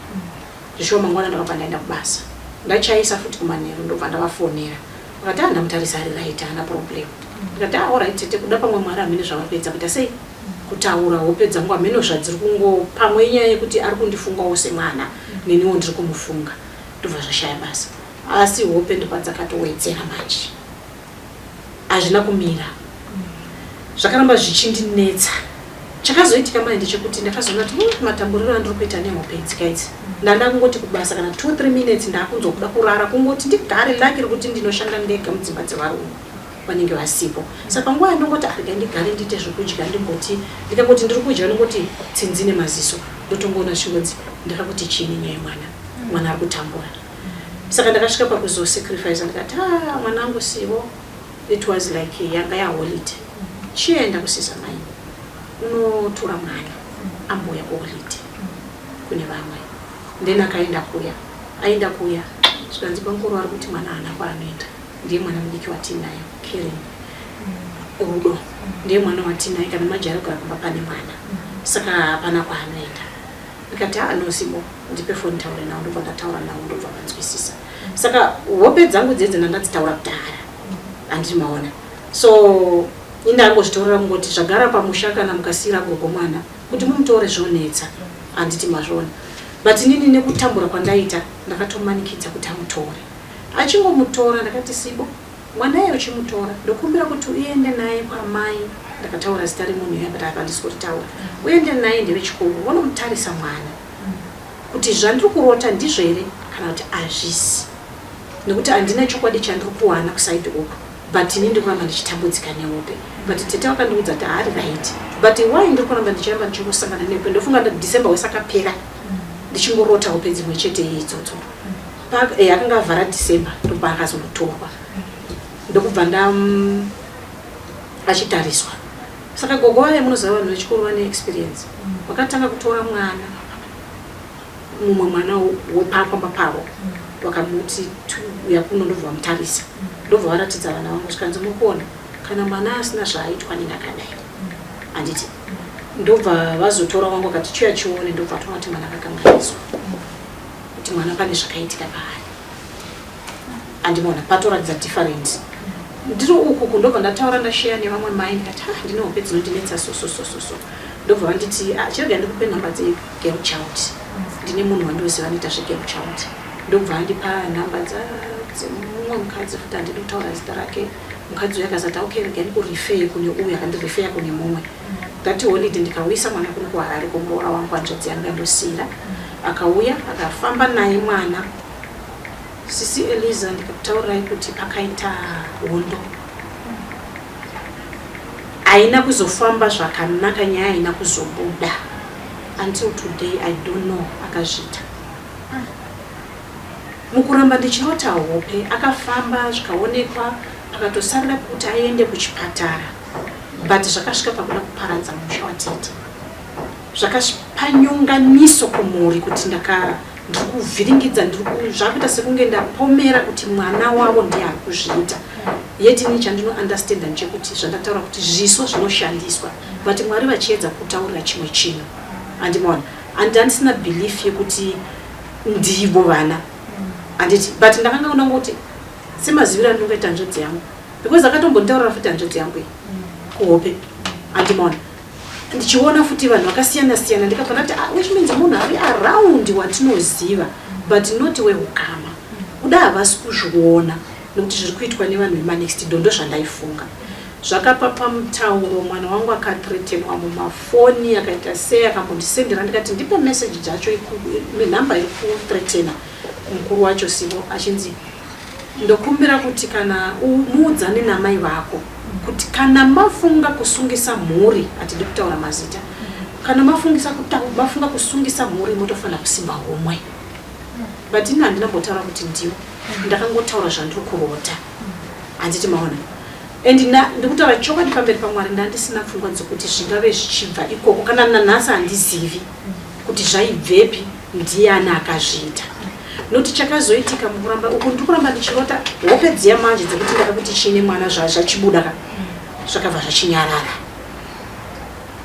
Zveshuwa mangwana ndakabva ndaenda kubasa. Ndachaisa futi kumanheru, ndobva ndavafonera, vakati, "Ah, ndamutarisa, ari right, haana problem." Ndikati, "Ah, alright tete, kuda pamwe Mwari hamene zvavari kuedza kuita sei kutaura hope dzangu, hamene zvadziri kungo, pamwe inyaya yekuti ari kundifungawo semwana, neniwo ndiri kumufunga." Ndobva zvashaya basa, asi hope ndopadzakatowedzera manje, hazvina kumira, zvakaramba zvichindinetsa. Chakazoitika manje ndechekuti ndakazoona kuti matamburiro andiri kuita nehope idzi kaidzi, ndanda kungoti kubasa kana 2 3 minutes ndakunzwa kuda kurara, kungoti ndigare. Lucky rekuti ndinoshanda ndega mudzimba dzevarungu, vanenge vasipo. Saka panguva yandongoti arega ndigare ndiite zvekudya, ndimboti ndikangoti ndiri kudya, ndongoti tsinzi nemaziso, ndotongoona chingonzi, "Ndakakuti chiini nyaya yemwana? Mwana ari kutambura." Saka ndakasvika pakuzosacrifice, ndikati, "Ah, mwanangu sivo." It was like yanga yaholiday. "Chienda kuSizamai unotora mwana ambouya kuholiday kune vamwe." Then akaenda kuya, aenda kuya, zvikanzi, "Bamukuru ari kuti mwana haana kwaanoenda. Ndiye mwana mudiki watinayo, Karen Rudo, ndiye mwana watinaye. Kana majari kugara kumba pane mwana, saka hapana kwaanoenda." Ndikati, "A, no, Sibo, ndipe foni taure nawo." Ndobva ndataura nawo, ndobva vanzwisisa. Saka hope dzangu dzedze ndandadzitaura kudhara, handiti maona? So indangozvitorera kungoti zvagara pamusha, kana mukasiyira gogo mwana kuti mumutore zvonetsa, handiti mazviona? But inini nekutambura kwandaita, ndakatomanikidza kuti amutore. Achingomutora, ndakati, "Sibo, mwana iye uchimutora, ndokumbira kuti uende naye kwamai." Ndakataura zita remunhu iya, but apa handisi kuritaura. "Uende naye, ndevechikoro, vonomutarisa mwana kuti zvandiri kurota ndizvo here kana kuti hazvisi, nekuti handina chokwadi chandiri kuwana kuside uku, but ini ndiri kuramba ndichitambudzika nehope. But tete vakandiudza kuti haari right, but why ndiri kuramba ndichiramba ndichingosangana nehope?" Ndofunga December wese akapera ndichingorota hope dzimwe chete idzodzo. Akanga avhara December, ndobva akazonotorwa, ndokubva nda achitariswa. Saka gogo vaya, munoziva vanhu vechikuru vane experience, vakatanga kutora mwana, mumwe mwana wepapamba pavo, vakamuti Uya kuno. Ndobva vamutarisa, ndobva varatidza vana vangu, zvikanzi, "Mukuona kana mwana asina zvaaitwa nendakadai, handiti?" Ndobva vazotora wangu, akati, "Chiuya chione." Ndobva toona kuti mwana akakanganiswa, kuti mwana pane zvakaitika paari, andimona patoratidza different. Ndiri ukuku, ndobva ndataura, ndasheya nevamwe mai, ndikati, "Ah, ndine hope dzinondinetsa so so so so so." Ndobva vanditi, "Ah, chirega ndikupe nhamba dzegirl child, ndine munhu wandoziva anoita zvegirl child." Ndobva andipa nhamba dzemumwe mukadzi futi, handidi kutaura zita rake. Mukadzi uyu akazati, "Okay, regai ndikurefer kune uyu." Akandirefer kune mumwe. That holiday ndikauyisa mwana kuno kuHarare kumuroora wangu, hanzvadzi yangu yandosiyira. Akauya, akafamba naye mwana. Sisi Eliza, ndikakutaurirai kuti pakaita hondo, haina kuzofamba zvakanaka, nyaya haina kuzobuda. Until today I don't know akazviita. Mukuramba ndichirota hope, akafamba, zvikaonekwa, pakatosarira kuti aende kuchipatara, but zvakasvika pakuda kuparadza musha watete, zvakapanyonganiso kumhuri, kuti ndaka ndiri kuvhiringidza, zvakuita sekunge ndapomera kuti mwana wavo ndiye ari kuzviita. Yet ini chandinounderstanda ndechekuti zvandataura kuti zviso zvinoshandiswa, but Mwari vachiedza kutaurira chimwe chinhu, andimaona, and handisina belief yekuti ndivo vana, handiti? But ndakanga ndangoti semaziviro andinongoita hanzvadzi yangu, because akatombonditaurira futi hanzvadzi yangu iyi kuhope, andimaona, ndichiona futi vanhu vakasiyana siyana, ndikabva ndati, "Ah, which means munhu ari around watinoziva, but not weukama." Kuda havasi kuzviona nekuti zviri kuitwa nevanhu vemanext door, ndo zvandaifunga. Zvakapa pamutauro, mwana wangu akathreatenwa mumafoni, akaita sei, akambondisendera, ndikati, "Ndipe meseji dzacho, nhamba iri kuthreatena mukuru wacho." Sivo achinzi, "Ndokumbira kuti kana muudzane namai vako kuti kana mafunga kusungisa mhuri, hatidi kutaura mazita, kana mafunga kusungisa mhuri, motofanira kusimba homwe." But ini handina mbotaura kuti ndiwo, ndakangotaura zvandiri kurota, handiti maona? And ndikutaura chokwadi pamberi paMwari, ndandisina pfungwa dzokuti zvingave zvichibva ikoko. Kana nanhasi handizivi kuti zvaibvepi, ndiani akazviita, nokuti chakazoitika mukuramba uku, ndiri kuramba ndichirota hope dziya manje dzekuti ndakakuti chiine mwana, zvachibuda ka, zvakabva zvachinyarara,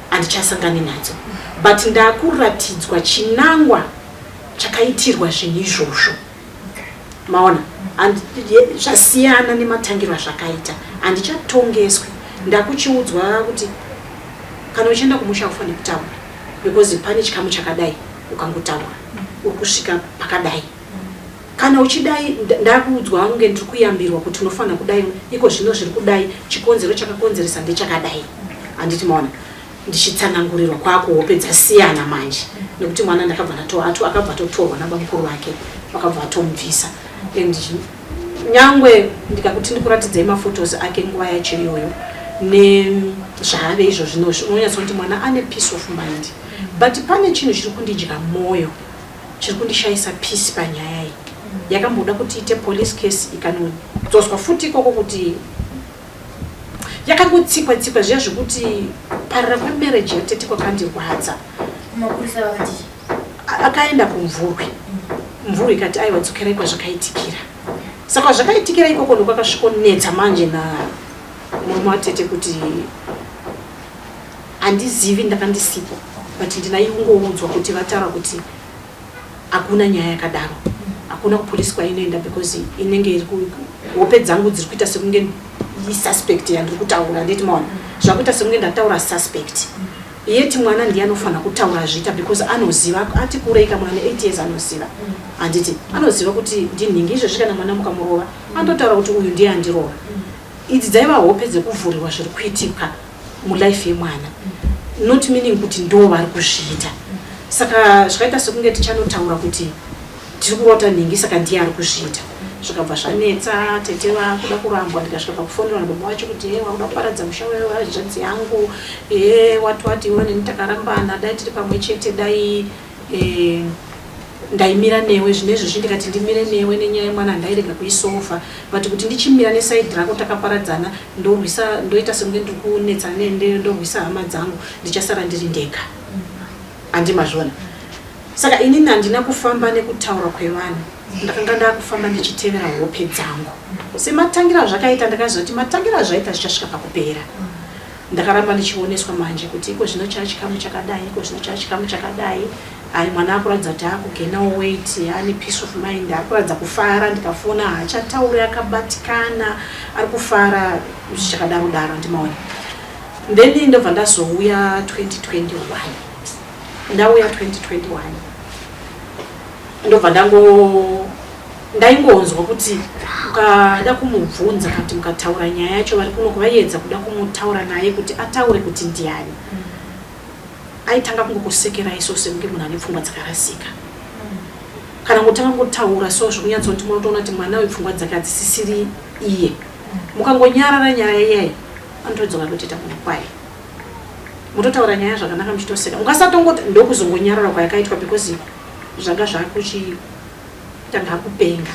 handichasangani nadzo, but ndakuratidzwa chinangwa chakaitirwa zvinhu izvozvo, maona? Zvasiyana nematangiro azvakaita, handichatongeswi. Ndakuchiudzwa kuti kana uchienda kumusha ufanire kutaura, because pane chikamu chakadai, ukangotaura uri kusvika pakadai. Kana uchidai, ndakuudzwa kunge ndiri kuyambirwa kuti unofanira kudai, iko zvino zviri kudai, chikonzero chakakonzeresa ndechakadai, handiti maona? Ndichitsanangurirwa kwako, hope dzasiyana manje, nekuti mwana ndakabva akabva atotorwa nabamukuru vake, vakabva vatomubvisa. And nyangwe ndikakuti ndikuratidzai maphotos ake nguva yacho iyoyo nezvaave izvo zvino, unonyatsa kuti mwana ane peace of mind. But pane chinhu chiri kundidya mwoyo, chiri kundishayisa peace panyaya iyi. Yakamboda kuti ite police case, ikanodzoswa futi ikoko, kuti yakangotsikwa tsikwa zviya, zvekuti parara kwemarriage yatete kwakandirwadza.
Mapurisa vakati?
Akaenda kuMvurwi, Mvurwi ikati, "Aiwa, dzokerai kwazvakaitikira." Saka zvakaitikira ikoko ndokwakasvikonetsa manje na murume watete, kuti handizivi, ndakandisipo, but ndinaingoudzwa kuti vataura kuti hakuna nyaya yakadaro, hakuna kupolisi kwainoenda, because inenge iri hope dzangu dziri kuita sekunge isuspect yandiri kutaura, nditi maona, zvakuita sekunge ndataura suspect, yeti mwana ndiye anofanira kutaura zviita, because anoziva, ati kurei kamwana ne8 years, anoziva, handiti? Anoziva kuti ndinhingi. Izvezvi kana mwana mukamurova, anototaura kuti uyu ndiye andirova. Idzi dzaiva hope dzekuvhurirwa zviri kuitika mulife yemwana, not meaning kuti ndo vari kuzviita. Saka zvakaita sekunge tichanotaura kuti tiri kurota nhingi, saka ndiye ari kuzviita. Zvikabva zvanetsa, tete vakuda kurambwa. Ndikasvika pakufonerwa nababa vacho kuti, "E, wakuda kuparadza musha wehanzvadzi yangu, e, wati wati, iwe neni takarambana, dai tiri pamwe chete, dai ndaimira newe. Zvino izvozvi ndikati ndimire newe nenyaya yemwana, handairega kuisolva, but kuti ndichimira neside rako, takaparadzana, ndorwisa, ndoita sekunge ndiri kunetsa, ndorwisa hama dzangu, ndichasara ndiri ndega." Handimazviona? Saka inini handina kufamba nekutaura kwevanhu. Ndakanga ndakufamba ndichitevera hope dzangu. Sematangira zvakaita, ndakaziva kuti matangira zvaita zvichasvika pakupera. Ndakaramba ndichioneswa manje kuti iko zvino chachikamu chakadai, iko zvino chachikamu chakadai. Ai, mwana akuratidza kuti akugenawo weight, ane peace of mind, akuratidza kufara. Ndikafona haachatauri, akabatikana, ari kufara, zvichakadaro daro, handimaona. Then ndobva ndazouya 2021. Ndauya 2021, ndobva ndango ndaingonzwa kuti ukada kumubvunza kana kuti mukataura nyaya yacho, vari kuno vaiedza kuda kumutaura naye kuti ataure kuti ndiani, aitanga kungokusekerai so sekunge munhu ane pfungwa dzakarasika. Kana ngotanga kutaura so zvokunyatsoti munotoona kuti mwana wepfungwa dzake hadzisisiri iye. Mukangonyarara nyaya iyayi, anotodzoka kutoita munhu kwaye. Mutotaura nyaya zvakanaka muchitoseka, mukasatongoti ndokuzongonyarara kwayakaitwa because zvanga zvakuchitanga kupenga.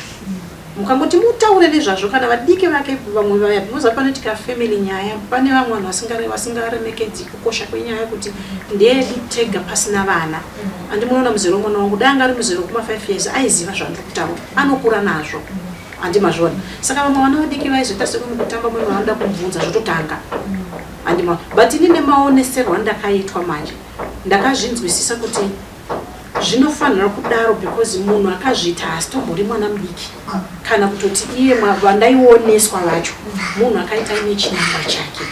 Mukangoti mutaure nezvazvo, kana vadiki vake vamwe vaya, because panoitika family nyaya, pane vamwe vanhu vasingaremekedzi kukosha kwenyaya kuti ndeyedu tega pasina vana. Handi munoona muzero mwana wangu, dai anga ari muzero kuma 5 years, aiziva zvandiri kutaura, anokura nazvo, handi mazvona? Saka vamwe vana vadiki vaizoita sekumwe kutamba, mumwe vanoda kumubvunza zvototanga, handima? But ini nemaoneserwo andakaitwa manje, ndakazvinzwisisa kuti zvinofanira kudaro because munhu akazviita haasitombori mwana mudiki, kana kutoti iye vandaioneswa vacho munhu akaita ine chinangwa chake.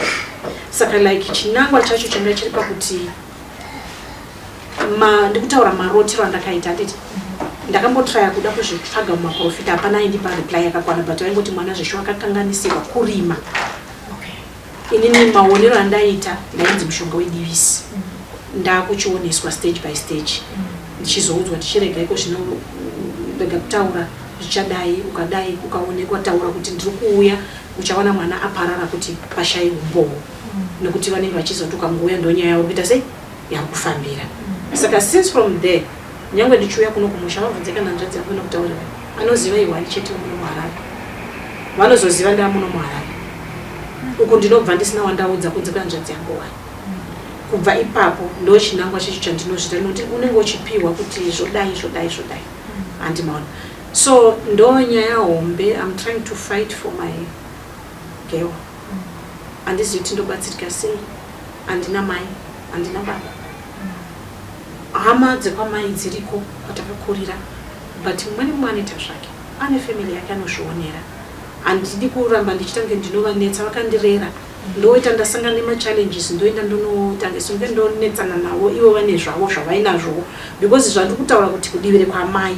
Saka like chinangwa chacho changa chiri pakuti ndikutaura marotero andakaita, handiti? Ndakambotraya kuda kuzvitsvaga mumaprofita, hapana aindipa reply yakakwana, but vaingoti mwana zvesho akakanganisirwa kurima. Inini maonero andaita, ndainzi mushonga wedivisi. Ndakuchioneswa stage by stage, ndichizoudzwa tichirega iko zvino, rega kutaura zvichadai, ukadai ukaonekwa taura kuti ndiri kuuya, uchawana mwana aparara kuti pashaye umbowo, nekuti vanenge vachizoti ukangouya ndonyaya yauri kuita sei, yauri kufambira. Saka since from there, nyange ndichiuya kuno kumusha, vabvunze kana hanzvadzi yangu inokutaurira, anoziva ihwani chete muno muHarare. Vanozoziva ndaa muno muHarare uku, ndinobva ndisina wandaudza kunze kwehanzvadzi yangu wani. Kubva ipapo ndo chinangwa checho chandinozvita, nokuti unenge uchipiwa kuti zvodai, zvodai, zvodai, handimaona? So ndo nyaya hombe. I'm trying to fight for my girl. Handizivi kuti ndobatsirika sei. Handina mai, handina baba. Hama dzekwamai dziriko kwatakakurira, but mumwe nemumwe anoita zvake, ane family yake, anozvionera. Handidi kuramba ndichitange ndinovanetsa, vakandirera. Ndoita ndasangana nemachallenges, ndoenda ndonotange songe ndonetsana navo, ivo vane zvavo zvavainazvowo, because zvandiri kutaura kuti kudivi rekwamai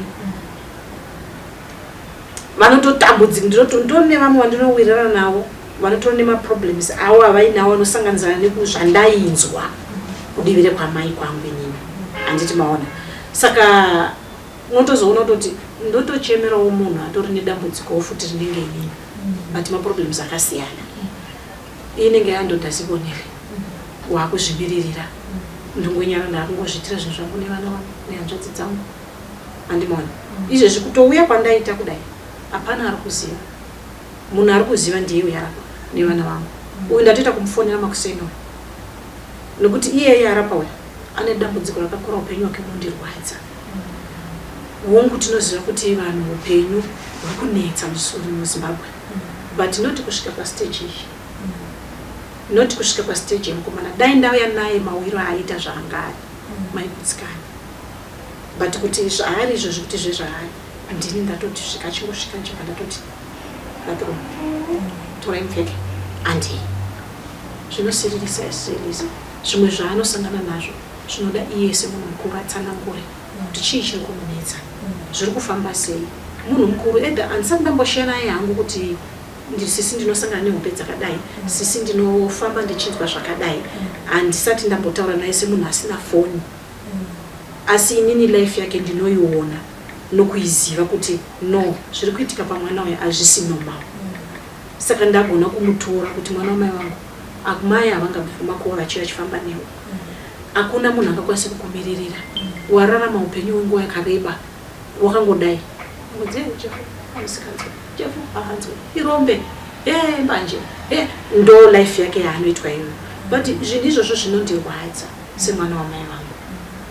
vanototambudzika. Ndine vamwe vandinowirirana navo vanotori nemaproblems avo avainawo anosanganisana nekuzvandainzwa kudivi rekwamai kwangu inini, handiti maona? Saka unotozoona kutoti ndotochemerawo munhu atori nedambudzikowo futi rinenge inini, but maproblems akasiyana. Inenge yandoda zibonere wakuzvimiririra, ndongonyara, ndakungozviitira zvinhu zvangu nevana vangu nehanzvadzi dzangu, handimaona? Izvezvi kutouya kwandaita kudai, hapana ari kuziva. Munhu ari kuziva ndiye uyarapa nevana vangu. Uyu ndatoita kumufonera makuseni uyu nekuti iyeye arapa uyu ane dambudziko rakakura, upenyu hwake unondirwadza. Hongu, tinoziva kuti vanhu upenyu huri kunetsa muZimbabwe, but not kusvika pastage iyi, not kusvika pastage yemukomana. Dai ndauya naye mawiro aaita zvaanga ari, maigutsikana, but kuti zvaari izvozvi, kuti zvezvaari, ndini ndatoti svika, achingosvika ndichibva ndatoti bathroom, torai mupfeke, handii. Zvinosiririsa sirisa zvimwe zvaanosangana nazvo, zvinoda iye semunhu mukuru atsanangure kuti chii chiri kumunetsa, zviri kufamba sei. Munhu mukuru ega, handisati ndamboshiya naye hangu kuti sisi ndinosangana nehope dzakadai, sisi ndinofamba ndichinzwa zvakadai. Handisati ndambotaura naye semunhu asina foni, asi inini life yake ndinoiona nokuiziva kuti no, zviri kuitika pamwana uyu hazvisi normal. Saka ndagona kumutora kuti mwana wamai vangu, akumai havangabvi kumakuva vachiva vachifamba newe. Hakuna munhu angakwanisa kukumiririra, wararama upenyu hwenguva yakareba wakangodai. Ngozi Jefu amusikanzwe, Jefu haanzwe, irombe, e mbanje, e ndo life yake yaanoitwa iyoyo. But zvinhu izvozvo zvinondirwadza semwana wamai vangu,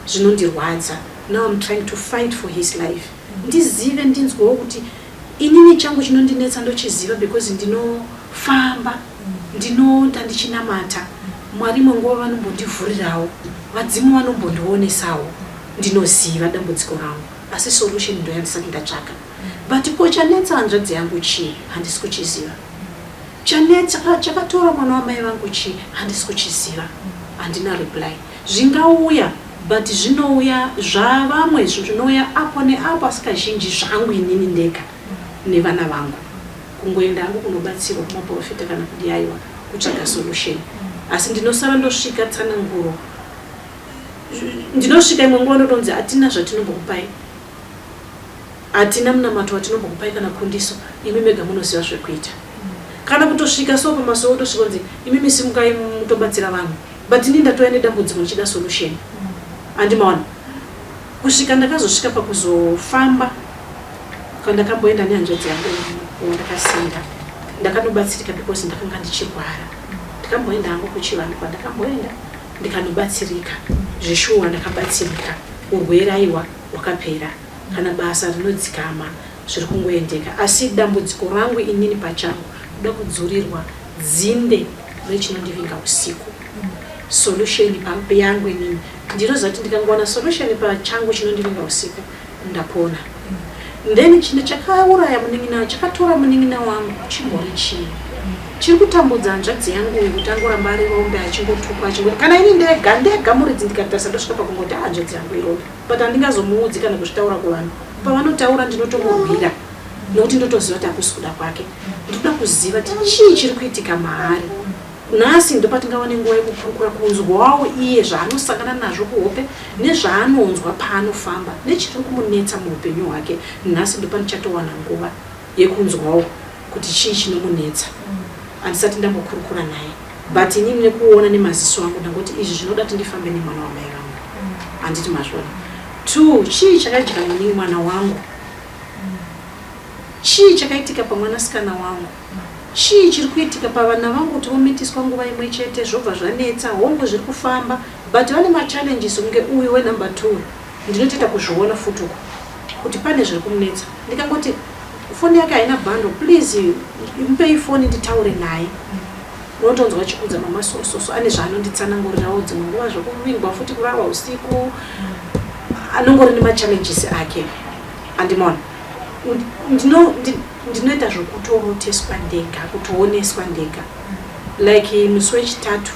zvinondirwadza. Now I'm trying to fight for his life. Ndizive, ndinzwewo kuti inini changu chinondinetsa ndochiziva because ndinofamba, ndinoda ndichinamata. Mwari imwe nguva vanombondivhurirawo, vadzimu vanombondionesawo. Ndinoziva dambudziko rangu, asi solution ndoyandisati ndatsvaka. But ko chanetsa hanzvadzi yangu chii? Handisi kuchiziva. Chanetsa chakatora mwana wamai vangu chii? Handisi kuchiziva. Handina reply. Zvingauya but zvinouya zvavamwe zvinouya apo neapo asi kazhinji zvangu inini ndega nevana vangu. Kungoenda hangu kunobatsirwa kumaporofita kana kudii aiwa kutsvaga solution. Asi ndinosara ndosvika tsananguro ndinosvika imwe nguva ndotonzi hatina zvatinombokupai. Hatina munamato watinombokupai kana kundiso, imi mega munoziva zvekuita. Kana kutosvika so pamasowe wotosvika kunzi imimi simukai mutobatsira vanhu. But ini ndatouya nedambudziko ndichida solution. Handi maona? Kusvika ndakazosvika pakuzofamba kwandakamboenda nehanzvadzi yangu wandakasiira. Ndakanobatsirika because ndakanga ndichirwara. Ndakamboenda hangu kuchivanhu kwandakamboenda ndikanobatsirika. Zveshuwa ndakabatsirika. Urwere aiwa hwakapera. Kana basa rinodzikama zviri kungoendeka. Asi dambudziko rangu inini pachangu kuda kudzurirwa dzinde rechinondivinga usiku. Solution yangu inini ndinoziva kuti ndikangowana solution pachangu chinondivinga usiku ndapona. Then chinhu chakauraya munin'ina, chakatora munin'ina wangu chimbori chii? Chiri kutambudza hanzvadzi yangu uyu kuti angoramba ari rombe achingotukwa achingoti kana ini ndega ndega muridzi ndikatarisa ndosvika pakungoti ah, hanzvadzi yangu irombe but handingazomuudzi kana kuzvitaura kuvanhu. Pavanotaura ndinotomurwira nokuti ndotoziva kuti hakusi kuda kwake. Ndinoda kuziva kuti chii chiri kuitika maari. Nhasi ndopatingawane nguva yekukurukura kunzwawo iye zvaanosangana nazvo kuhope nezvaanonzwa paanofamba nechiri kumunetsa muupenyu hwake. Nhasi ndopandichatowana nguva yekunzwawo kuti chii chinomunetsa. Handisati ndambokurukura naye but inini nekuona nemaziso angu ndangoti izvi zvinoda kuti ndifambe nemwana wamai vangu. Handiti mazviona? Two, chii chakadya mwana wangu? Chii chakaitika pamwanasikana wangu? Chii chiri kuitika pavana vangu kuti vomitiswa nguva imwe chete zvobva zvanetsa? Hongu zviri kufamba but vane machallenges kunge uyu wenumber 2 ndinotoita kuzviona futi uku kuti pane zviri kumunetsa. Ndikangoti foni yake haina bundle, please mupei foni nditaure naye. Unotonzwa achikudza mama sososo ane zvaanonditsanangurirawo dzimwe nguva zvekuvingwa futi kurarwa usiku anongori nemachallenges ake andimona. Ndinoita zvokutoroteswa ndega, kutooneswa ndega. Like musi wechitatu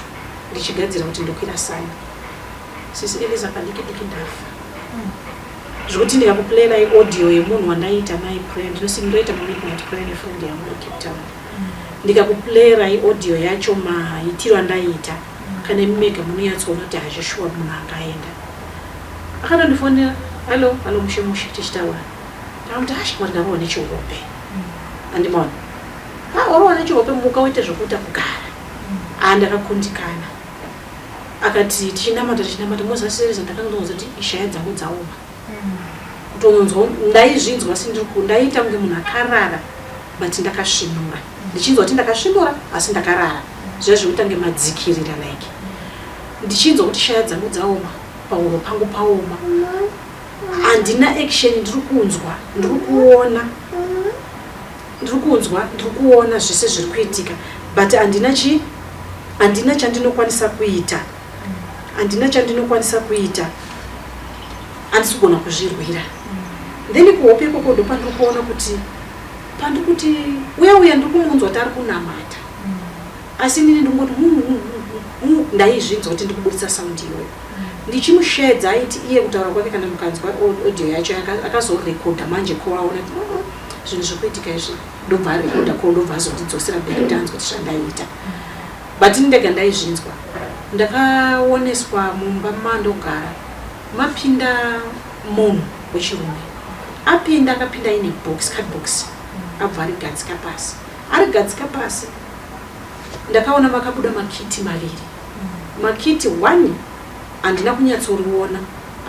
ndichigadzira kuti ndokwira sani. Sisi Eliza padiki diki ndafa. Zvekuti ndikakuplayera audio yemunhu wandaiita naye prayer, ndinosi ndoita midnight prayer nefriend yangu yeCape Town. Ndikakuplayera audio yacho maitiro andaiita, kana imi mega munonyatsoona kuti hazvishuwa munhu angaenda. Akatondifonera, hello, hello mushe mushe tichitaura. Ndakamuti ah shamwari ndarohwa nechihope. Andimaona. Ah warohwa nechihope muka uite zvekuita kugara. Ah ndakakundikana. Akati tichinamata tichinamata mozasereza ndakanga ndonzwa kuti ishaya dzangu dzaoma. Kutonzwa ndaizvinzwa asi ndiri ndaita kunge munhu akarara but ndakasvinura. Ndichinzwa kuti ndakasvinura asi ndakarara. Zviya zvekuita kunge madzikirira like. Ndichinzwa kuti shaya dzangu dzaoma, pahuro pangu paoma. Handina action ndiri kunzwa, ndiri kuona. Ndiri kunzwa, ndiri kuona zvese zviri kuitika but handina chi handina chandinokwanisa kuita. Handina chandinokwanisa kuita. Handisi kugona kuzvirwira. Then kuhope ikoko ndopandiri kuona kuti pandiri kuti uya uya ndiri kumunzwa kuti ari kunamata. Asi inini ndingoti ndaizvinzwa kuti ndikuburitsa sound iyoyo. Ndichimusheedza aiti iye kutaura kwake kana mukanzwa audio yacho akazorekodha manje ko aona kuti zvinhu zviri kuitika izvi ndobva arekodha ko ndobva azondidzosera back kuti anzwe kuti zvandaiita. But ini ndega ndaizvinzwa. Ndakaoneswa mumba mandogara mapinda munhu wechirume. Apinda akapinda aine box, card box abva arigadzika pasi. Arigadzika pasi ndakaona makabuda makiti maviri. Makiti one handina kunyatsoriona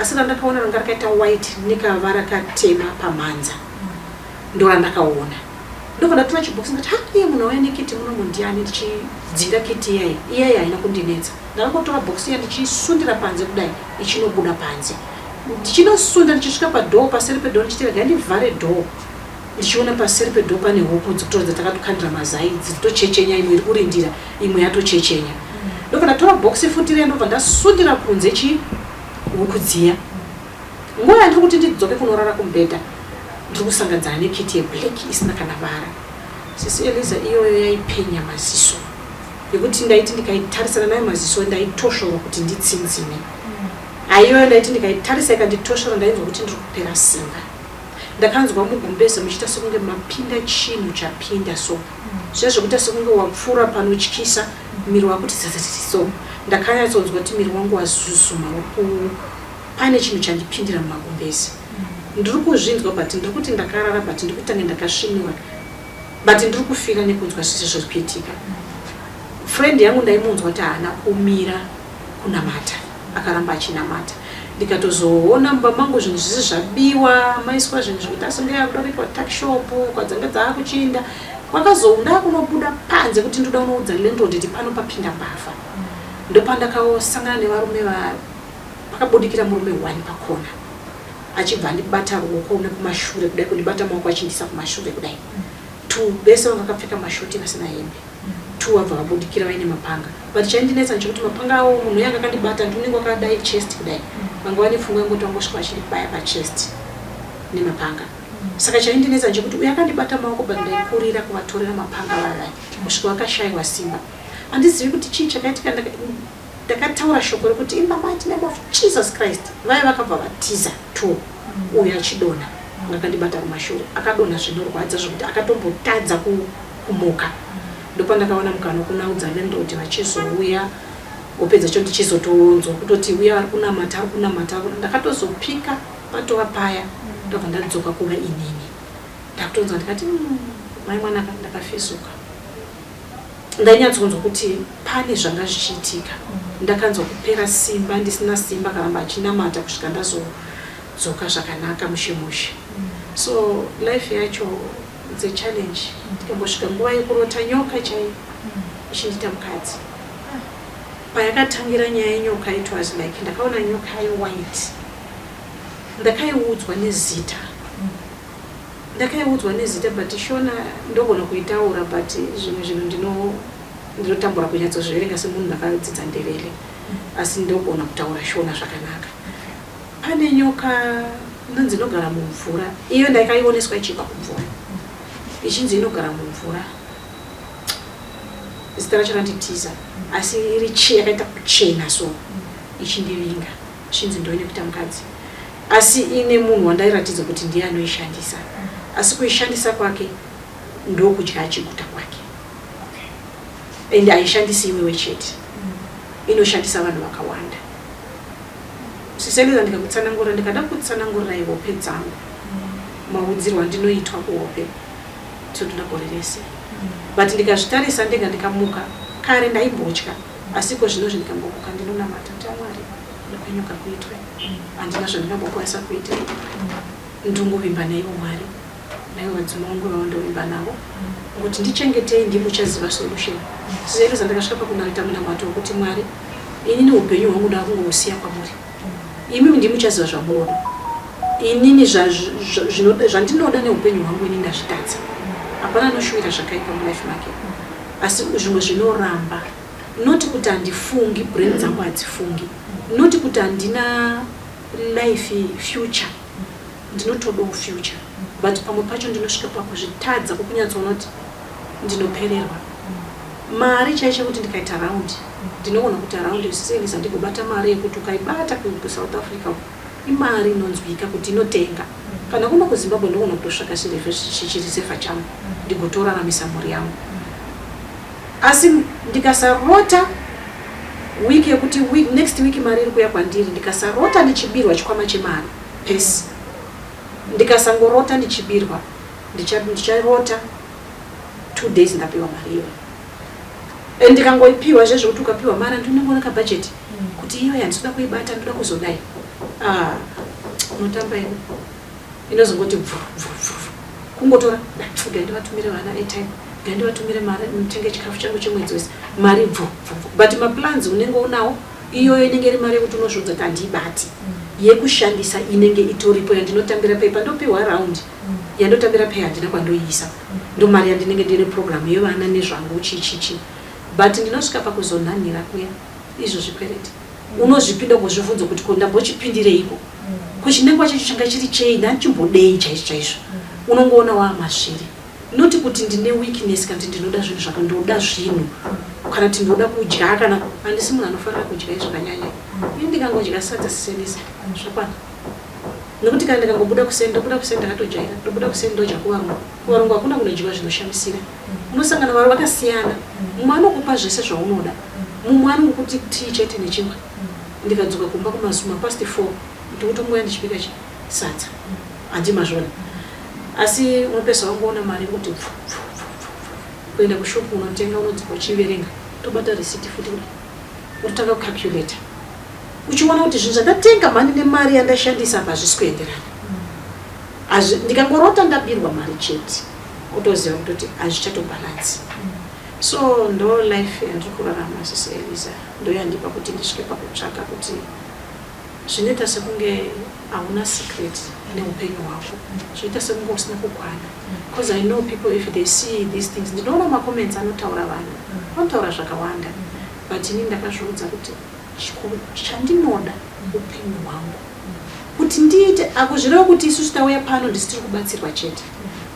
asi randakaona ranga rakaita white nekavara katema pamhanza ndorandakaona. Ndobva ndatora chibhokisi ndikati ha iye munhu auya nekiti munomu ndiani ndichidzinga kiti iyayi. Iyayi haina kundinetsa. Ndakangotora bhokisi iya ndichisundira panze kudai ichinobuda panze. Ndichinosunda ndichisvika padoor, paseri pedoor, ndichiti regai ndivhare door, ndichiona paseri pedoor pane huku dzikutoratidza takatokandira mazai, dzitochechenya, imwe iri kurindira, imwe yatochechenya. Ndobva ndatora bhokisi futi riya, ndobva ndasundira kunze chi huku dziya. Nguva yandiri kuti ndidzoke kunorara kumubhedha, ndiri kusanganidzana nekiti yeblack isina kana vara. Sisi Eliza, iyoyo yaipenya maziso yekuti ndaiti ndikaitarisana nayo maziso ndaitosvorwa kuti nditsinzine. Aiyoyo ndaiti ndikaitarisa ikanditosvora ndainzwa kuti ndiri kupera simba. Ndakanzwa mugumbeze muchiita sekunge mapinda chinhu chapinda so, zviya zvekuita sekunge wapfuura panotyisa, miri wakuti tsatsatsatsi so. Ndakanyatsonzwa kuti miri wangu wazuzuma, pane chinhu chandipindira mumagumbeze. Ndiri kuzvinzwa, but ndiri kuti ndakarara, but ndiri kutange ndakasvinura, but ndiri kufira nekunzwa zvese zviri kuitika. Friend yangu ndaimunzwa kuti haana kumira kunamata, akaramba achinamata. Ndikatozoona mumba mangu zvinhu zvese zvabiwa, maiswa zvinhu zvekuti asinge yakuda kuitwa tuckshop kwadzanga dzaakuchiinda. Kwakazounda kunobuda panze kuti ndoda kunoudza landlord kuti pano papinda mbavha. Ndopandakasangana nevarume pakabudikira murume one pakona achibva andibata ruoko nekumashure kudai, kundibata maoko achindiisa kumashure kudai. Two vese vanga vakapfeka mashoti vasina hembe. Two vabva vabudikira vaine mapanga, but chaindinetsa ndechekuti mapanga avo, munhu yanga akandibata ndi unenge wakadai chest kudai, vanga vane pfungwa yengoti vangosvika vachindibaya pachest nemapanga. Saka chaindinetsa ndechekuti uyo akandibata maoko, but ndaikurira kuvatorera mapanga vavai kusvika vakashayiwa simba. Handizivi kuti chii chakaitika. Ndakataura shoko rekuti, "In the mighty name of Jesus Christ." Vaya vakabva vatiza two, uyo achidonha, anga akandibata kumashure akadonha zvinorwadza zvekuti akatombotadza kumuka. Ndopandakawana mukana wekunaudza landlord vachizouya. Hope dzacho ndichizotonzwa kutoti uya ari kunamata, ari kunamata. Ndakatozopika patova paya, ndobva ndadzoka kuva inini ndakutonzwa. Ndikati, mai mwanaka." Ndakafizuka, ndainyatsonzwa kuti pane zvanga zvichiitika. Ndakanzwa kupera simba, ndisina simba. Akaramba achinamata kusvika ndazodzoka zvakanaka, mushe mushe. So life yacho, it's a challenge. Ndikambosvika nguva yekurota nyoka chaiyo ichindiita mukadzi. Payakatangira nyaya yenyoka, it was like ndakaona nyoka yewhite. Ndakaiudzwa nezita, ndakaiudzwa nezita, but Shona ndogona kuitaura, but zvimwe zvinhu ndinotambura kunyatsozviverenga semunhu ndakadzidza Ndevele, asi ndogona kutaura Shona zvakanaka. Pane nyoka inonzi inogara mumvura. Iyo ndakaioneswa ichibva kumvura, ichinzi inogara mumvura. Zita racho randitiza, asi iri yakaita kuchena so, ichindivinga, zvichinzi ndoine kuita mukadzi, asi ine munhu wandairatidza kuti ndiye anoishandisa, asi kuishandisa kwake ndokudya achiguta kwake, and haishandisi iwewe chete, inoshandisa vanhu vakawanda. Siseliza, ndikakutsanangurira, ndikada kutsanangurirai hope dzangu, maudzirwo andinoitwa kuhope, tinotoda gore rese. But ndikazvitarisa ndega, ndikamuka, kare ndaimbotya, asi iko zvinozvi ndikambomuka ndinonamata kuti, "Amwari, ndokwenyoka kuitwe, handina zvandingambokwanisa kuita, ndingovimba naivo Mwari, naivo vadzimu vangu vavo, ndovimba navo kuti ndichengetei, ndimuchaziva solution." Siseliza, ndakasvika pakunaita munamato wekuti, "Mwari, inini upenyu hwangu ndakungousiya kwamuri, imimi ndimuchaziva zvamunoda. Inini zvandinoda neupenyu hwangu, ini ndazvitadza." Hapana anoshuwira zvakaipa mulife make, asi zvimwe zvinoramba. Noti kuti handifungi, brain dzangu hadzifungi, noti kuti handina life future, ndinotodawo future, but pamwe pacho ndinosvika pakuzvitadza kwokunyatsoona kuti ndinopererwa. Mari chaicho kuti ndikaita round, ndinoona kuti around siselisa ndigobata mari yekuti ukaibata kuSouth Africa imari inonzwika kuti inotenga. Kana kuno kuZimbabwe ndogona kutosvaka chireserve changu ndigotoraramisa mhuri yangu, asi ndikasarota week yekuti week, next week mari iri kuya kwandiri, ndikasarota ndichibirwa chikwama chemari pesi, ndikasangorota ndichibirwa, ndicharota 2 days ndapiwa mari iyoyo. And ndikangoipiwa, zvezvekuti ukapiwa mari andinongoona kabhajeti kuti iyoyo handitoda kuibata, ndoda kuzodai. Ah, unotamba iwe, inozongoti bvu bvu bvu, kungotora gai ndivatumire vana airtime, gai ndivatumire mari mutenge chikafu changu chemwedzi wese, mari bvu bvu. But maplans unenge unawo, iyoyo inenge iri mari yekuti unozviudza kuti handiibati. Yekushandisa inenge itoripo yandinotambira pay pandopiwa round yandotambira pay handina kwandoiisa. Ndomari yandinenge ndine program yevana nezvangu chii chii chii. But ndinosvika pakuzonhanhira kuya izvo zvikwereti. Unozvipinda ugozvibvunza kuti ko ndambochipindireiko? Ko chinangwa chacho changa chiri chei? Ndandichimbodei chaizvo chaizvo? Unongoona waamazviri. Not kuti ndine weakness kana kuti ndinoda zvinhu zvaka ndoda zvinhu kana kuti ndinoda kudya kana handisi munhu anofarira kudya zvakanyanya. Ini ndikangodya sadza siselisa zvakwana. Nekuti kana ndikangobuda kuseni ndobuda kuseni ndakatojaira ndobuda kuseni ndodya kuvarungu. Kuvarungu hakuna kunodyiwa zvinoshamisira. Unosangana vanhu vakasiyana. Mumwe anokupa zvese zvaunoda. Mumwe anongokuti tii chete nechingwa. Ndikadzoka kumba kumazuma past 4 ndikutongouya ndichibika chi sadza. Handi mazvona. Asi unopesa wangoona mari kuti pfu pfu pfu pfu. Kuenda kushop unotenga unodzoka uchiverenga. Tobata receipt futi kudai. Wototanga kucalculator. Uchiona kuti zvinhu zvandatenga mhani nemari yandashandisa apa hazvisi kuenderana. Hazvi ndikangorota ndabirwa mari chete. Wotoziva kutoti hazvichatobalansi. So ndo life yandiri kurarama sisi Eliza. Ndoyandipa kuti ndisvike pakutsvaga kuti Zvinoita sekunge hauna secret neupenyu hwako. Zvinoita sekunge usina kukwana. Because I know people if they see these things, ndinoona macomments anotaura vanhu, vanotaura zvakawanda. But ini ndakazviudza kuti chandinoda upenyu hwangu. Kuti ndiite, hakuzvirevo kuti isusu tauya pano ndisi tiri kubatsirwa chete.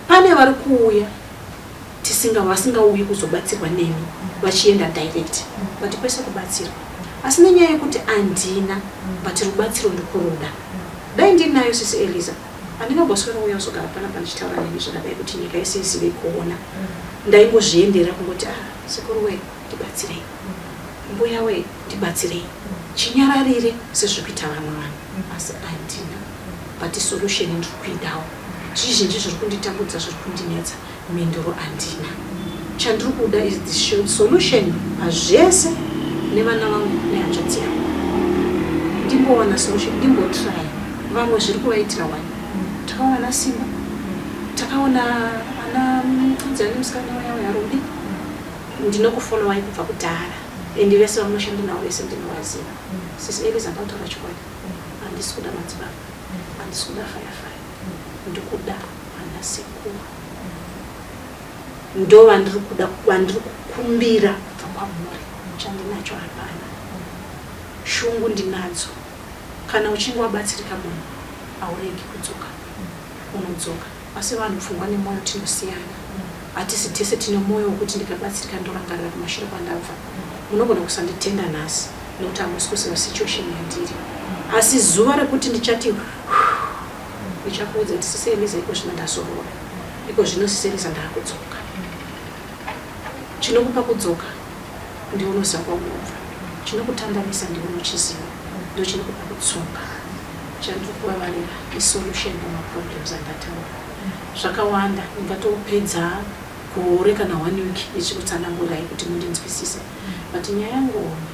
Pane vari kuuya tisinga vasingauyi kuzobatsirwa nemi vachienda direct but kwese kubatsirwa asi nenyaya yekuti andina but rubatsiro ndikuruda dai ndinayo sisi Eliza andingamboswera uya uzogara panapa ndichitaura nemi zvakadai kuti nyika yese izive kuona ndaingozviendera kungoti ah sekuru wee ndibatsirei mbuya wee ndibatsirei chinyararire sezviri kuita vamwe vanhu asi andina but solution ndiri kuidawo zvizhinji zviri kunditambudza zviri kundinetsa Mhinduro handina. Chandiri kuda is the solution pazvese nevana vangu nehanzvadzi yangu. Ndimbowana solution, ndimbotraya. Vamwe zviri kuvaitira wani. Takaona ana Simba, takaona ana anzi ani musikana waya waya Ruby. Ndinokufollowai kubva kudhara and vese vamunoshanda navo vese ndinovaziva. Sisi Eliza ndakutaura chokwadi. Handisi kuda madzibaba, handisi kuda fire fire. Ndikuda vana sekuru. Ndovandiri kuda vandiri kukumbira kubva kwamuri chandinacho hapana. Shungu ndinadzo. Kana uchinge wabatsirika munhu hauregi kudzoka. Unodzoka. Asi vanhu pfungwa nemwoyo tinosiyana. Hatisi tese tine mwoyo wekuti ndikabatsirika ndorangarira kumashure kwandabva. Munogona kusanditenda nhasi nekuti hamusi kuziva situation yandiri. Asi zuva rekuti ndichati Ndichakuudza kuti sisi Eliza iko zvino ndazorora. Iko zvino sisi Eliza ndakudzoka. Chinokupa kudzoka ndiwe unoziva kwaunobva. Chinokutandanisa ndiwe unochiziva. Ndochinokupa kutsunga. Chandiri kuvavarira isolution pamaproblems andataura. Zvakawanda ndingatopedza gore kana one week ndichikutsanangurirai kuti mundinzwisise. But nyaya yangu hombe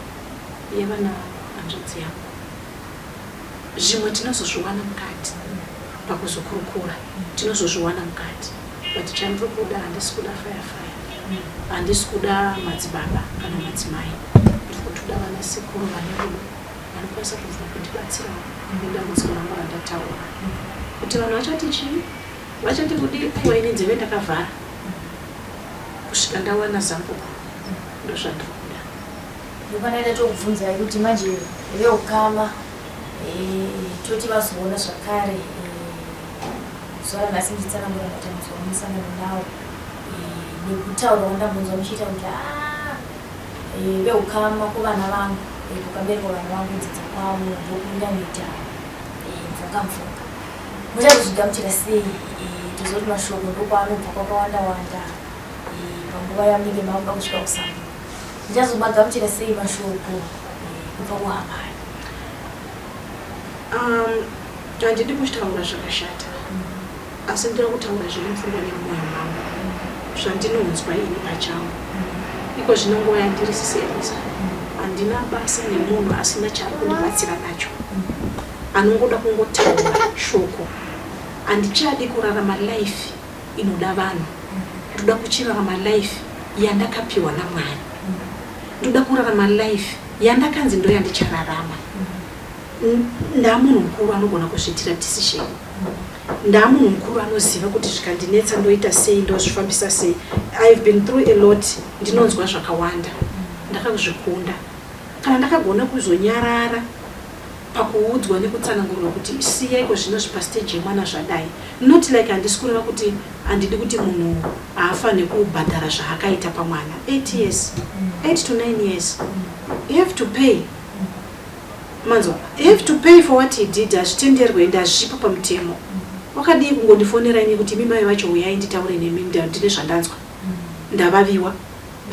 yevana vangu hanzvadzi yangu. Zvimwe tinozozviwana mukati pakuzokurukura tinozozviwana mukati but chandiri kuda handisi kuda fire fire handisi kuda madzibaba kana madzimai ndiri kutoda vana sekuru vane rudo vanokwanisa kubva kundibatsirawo nedambudziko rangu randataura kuti vanhu vachati chii vachati kudii aiwa ini nzeve ndakavhara kusvika ndawana zambuko ndozvandiri kuda
Ndopanaita tokubvunzai kuti manje veukama eh, toti vazoona zvakare eh, zuva ranhasi ndichitsanangura matambudziko amunosangana nawo eh, nekutaura kwandambonzwa muchiita kuti ah, veukama kuvana vangu kukaberekwa vana vangu nzidza kwavo ndokunyanyoita mvunga mvunga muchazozvigamuchira sei toziva kuti mashoko ndokwaanobva kwakawanda wanda panguva yamunenge makuda kusvika kusambo Ndichazomagamuchira sei mashoko kubva kuhama?
Handidi kutaura zvakashata asi ndinoda kutaura zviri mupfungwa nemumwoyo mangu zvandinonzwa ini pachangu. Iko zvino nguva yandiri sisi Eliza handina basa nemunhu asina chaari kundibatsira nacho anongoda kungotaura shoko. Handichadi kurarama life inoda vanhu ndoda kuchirarama life yandakapiwa namwari ndoda kurarama life yandakanzi ndoyandichararama. Ndamunhu mukuru anogona kuzviitira decision. Ndamunhu mukuru anoziva kuti zvikandinetsa ndoita sei, ndozvifambisa sei. I've been through a lot, ndinonzwa zvakawanda. Ndakazvikunda. Kana ndakagona kuzonyarara pakuudzwa nekutsanangurirwa kuti siya iko zvino zvipastage yemwana zvadai. Not like handisi kureva kuti handidi kuti munhu haafanhe kubhadhara zvaakaita pamwana. 8 years, 8 to 9 years. You have to pay. Manzwa? You have to pay for what he did. Hazvitenderwe ende hazvipo pamutemo. Wakadii kungondifonera ini kuti imi mai vacho huyai nditaure nemi ndine zvandanzwa. Ndavaviwa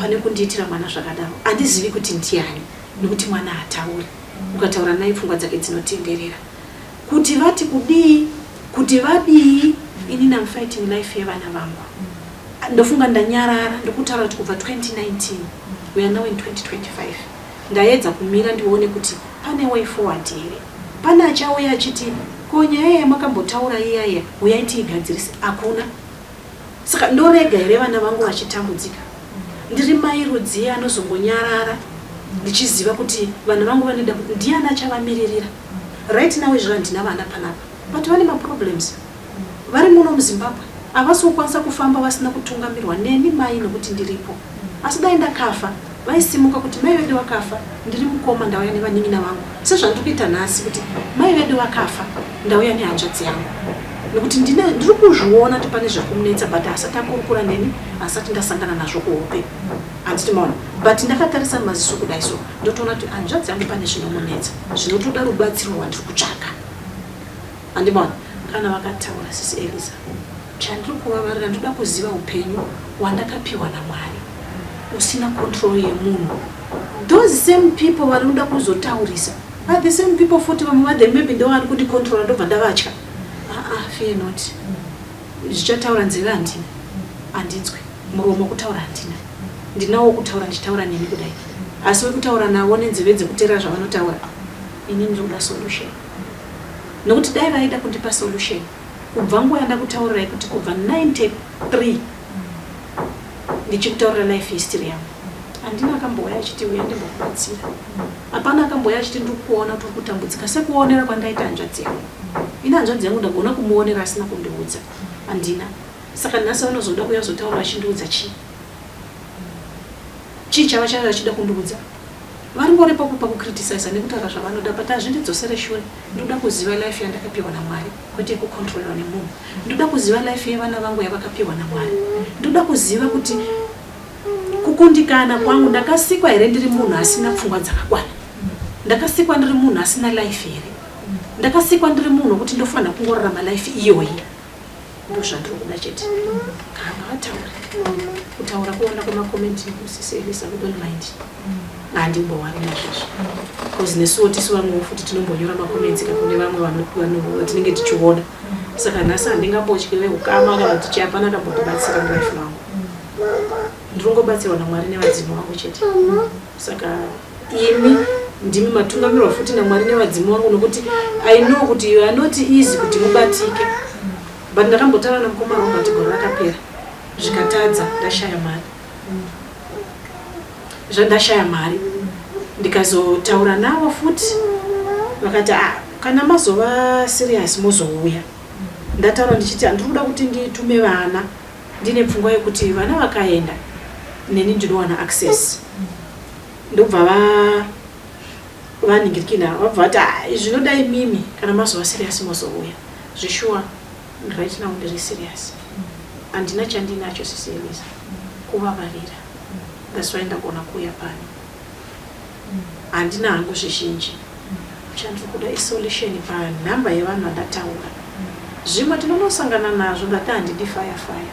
pane kundiitira mwana zvakadaro. Handizivi kuti ndiani nekuti mwana haatauri. Ukataura naye pfungwa dzake dzinotenderera. Kuti vati kudii, kuti vadii, inini I'm fighting life yevana vangu. Ndofunga ndanyarara ndokutaura kuti kubva 2019 we are now in 2025. Ndaedza kumira ndione kuti pane way forward here. Pane achauya achiti ko nyaya yamakambotaura iya iya huyai tiigadzirise. Hakuna. Saka ndorega here vana vangu vachitambudzika? Ndiri mai rudzii anozongonyarara ndichiziva kuti vana vangu vanoda kuti ndiani achavamiririra? Right now izvo handina vana panapa but vane maproblems. Vari muno muZimbabwe havasi kukwanisa kufamba vasina kutungamirwa neni mai nokuti ndiripo. Asi dai ndakafa vaisimuka kuti mai vedu vakafa ndiri mukoma ndauya nevanin'ina vangu sezvandiri kuita nhasi kuti mai vedu vakafa ndauya nehanzvadzi yangu nekuti ndiri kuzviona kuti pane zvekumunetsa but asati akurukura neni asati ndasangana nazvo kuhope handiti maona but ndakatarisa maziso kudai so ndotoona kuti hanzvadzi yangu pane zvinomunetsa zvinotoda rubatsiro rwandiri kutsvaka. Handimaona kana vakataura sisi Eliza. Chandiri kuvavarira ndoda kuziva upenyu hwandakapiwa naMwari usina control yemunhu. Those same people vari kuda kuzotaurisa are the same people futi vamwe va them maybe ndo vari kundicontrola ndobva ndavatya. Ah ah fear not. Zvichataura nzeve handina. Handinzwe. Muromo kutaura handina. Ndinawo kutaura ndichitaura nemi kudai. Asi wekutaura navo nenzeve dzekuteerera zvavanotaura ini ndiri kuda solution. Nokuti dai vaida kundipa solution kubva nguva yandakutaurirai kuti kubva 93 ndichikutaurira life history yangu handina akambouya achiti uya ndimbokubatsira. Hapana akambouya achiti ndiri kuona kuti uri kutambudzika sekuonera kwandaita hanzvadzi yangu. Ini hanzvadzi yangu ndagona kumuonera asina kundiudza. Handina. Saka nhasi vanozoda kuuya kuzotaura vachindiudza chii? Chii chava vachida kundiudza? Varingoripo pakucriticizer nekutaura zvavanoda but hazvindidzosere shure. Ndoda kuziva life yandakapiwa naMwari kwete yekucontrolwa nemunhu. Ndoda kuziva life yevana vangu yavakapiwa naMwari. Ndoda kuziva kuti kukundikana kwangu ndakasikwa here ndiri munhu asina pfungwa dzakakwana? Ndakasikwa ndiri munhu asina life here? Ndakasikwa ndiri munhu wekuti ndofanira kungorarama life iyoyi? Ndozvandiri kuda chete. Kana vataura. Kutaura kuona kwemakomenti sisi Elisa, we don't mind. Handimbowari nazvizvo. Because nesuwo tisu vamwewo futi tinombonyora macomments ka kune vamwe vatinenge tichiona. Saka nhasi handingambotyi veukama kana kuti chii hapana akambondibatsira mulife mangu. Ndinongobatsirwa naMwari nevadzimu vangu chete. Saka imi ndimi matungamirwa futi naMwari nevadzimu vangu nokuti I know kuti you are not easy kuti mubatike. But ndakambotaura namukoma Robert gore rakapera zvikatadza ndashaya mari. Zvandashaya mari ndikazotaura navo futi vakati ah, kana mazova serious mozouya. Ndataura ndichiti handiri kuda kuti nditume vana ndine pfungwa yekuti vana vakaenda neni ndinowana access. Ndobva va vanhingirikina vabva vati ah, zvinoda imimi kana mazova serious mozouya. Zveshuwa right now ndiri serious. Handina chandinacho sisi Eliza. Kuvavarira. That's why ndagona kuuya pano. Handina hangu zvizhinji. Chandiri kuda isolution panhamba yevanhu vandataura. Zvimwe tinonosangana nazvo ndati handidi fire fire.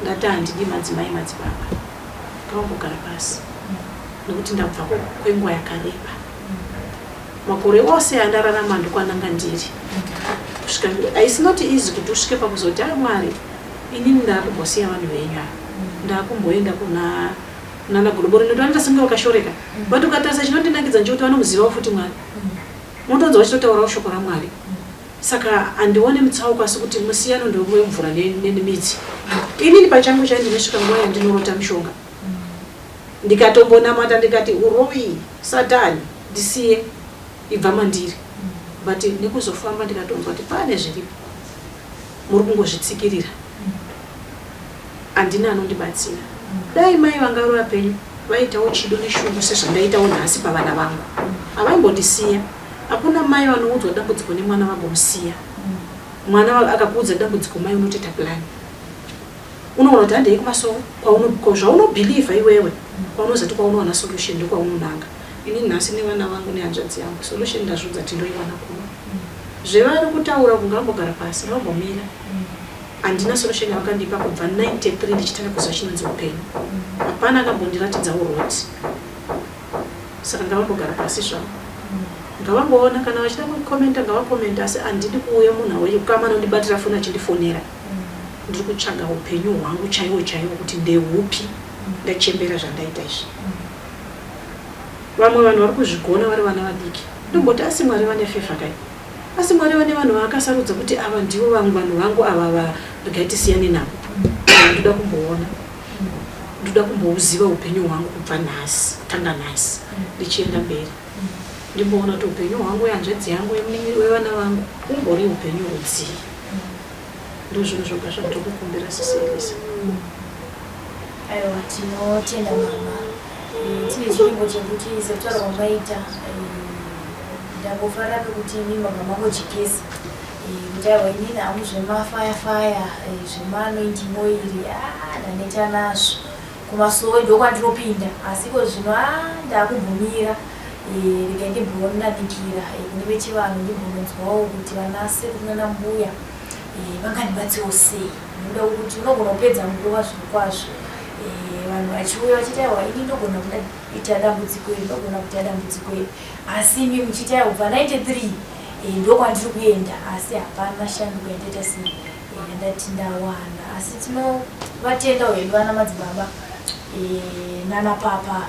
Ndati handidi madzimai madzibaba. Ngavambogara pasi. Nekuti ndabva kwenguva yakareba. Makore ose andararama ndokwananga ndiri. Kusvika it's not easy kuti usvike pakuzoti ah Mwari inini ndakumbosiya vanhu venyu ava. Ndakumboenda kuna nana Godobori nekuti vanoita senge vakashoreka. But ukatarisa chinondinakidza ndechekuti vanomuzivawo futi Mwari. Unotonzwa vachitotaurawo shoko raMwari. Saka handione mutsauko asi kuti musiyano ndewemvura nemidzi. Inini pachangu chai ndinosvika nguva yandinorota mishonga. Ndikatombonamata ndikati uroyi satani ndisiye ibva mandiri. But nekuzofamba ndikatonzwa kuti pane zviripo, muri kungozvitsikirira, handina anondibatsira. Dai mai vanga vari vapenyu vaitawo chido neshungu sezvandaitawo nhasi pavana vangu, havaimbondisiya. Hakuna mai vanoudzwa dambudziko nemwana vagomusiya. Mwana akakuudza dambudziko, mai unotoita plan, unoona kuti handei kumasowe zvaunobhilivha iwewe, kwaunozati kwaunowana solution ndokwaunonanga. Ini nhasi nevana vangu nehanzvadzi yangu, solution ndazviudza kuti ndoiwana kuno. Zvevari kutaura kungambogara pasi, ngavambomira. Handina solution yavakandipa kubva 93 ndichitanga kuziva chinonzi upenyu. Hapana akambondiratidzawo road, saka ngavambogara pasi zvavo, ngavamboona. Kana vachida kukomenta, ngavakomenta, asi handidi kuuya munhu wekama anondibatira foni achindifonera. Ndiri kutsvaga upenyu hwangu chaiwo chaiwo kuti ndeupi. Ndachembera, zvandaita izvi. Vamwe vanhu vari kuzvigona vari vana vadiki. Ndomboti asi Mwari vane favour kai? Asi Mwari vane vanhu vaakasarudza kuti ava ndivo vamwe vanhu vangu ava, regai tisiyane navo. Ndoda kumboona, ndoda kumbouziva upenyu hwangu kubva nhasi, kutanga nhasi ndichienda mberi, ndimboona kuti upenyu hwangu, wehanzvadzi yangu, wevana vangu umbori upenyu rudzii. Ndo zvinhu zvoga zvandiri kukumbira, Sisi Elisa.
Aiwa, tinotenda mama. Tine chivimbo chekuti sekutaura kwamaita, ndangofarira pekuti imi mabva mangojekesa kuti aiwa, inini hangu zvemafayafaya, zvemaanointing oil, ndaneta nazvo. Kumasowe ndokwandinopinda, asi iko zvino a ndakumbomira, regai ndimbonanikira kune vechivanhu, ndimbononzwawo kuti vana sekuru nana mbuya vangandibatsirawo sei, nekuda kwekuti unogona kupedza nguva zviro kwazvo vanhu vachiuya vachiti aiwa, ini ndogona kuita dambudziko iri, ndogona kuita dambudziko iri, asi imi muchiti aiwa, kubva 93 ndokwandiri kuenda, asi hapana shanduko yandaita sei, yandati ndawana. Asi tinovatendawo hedu vana madzibaba nana papa,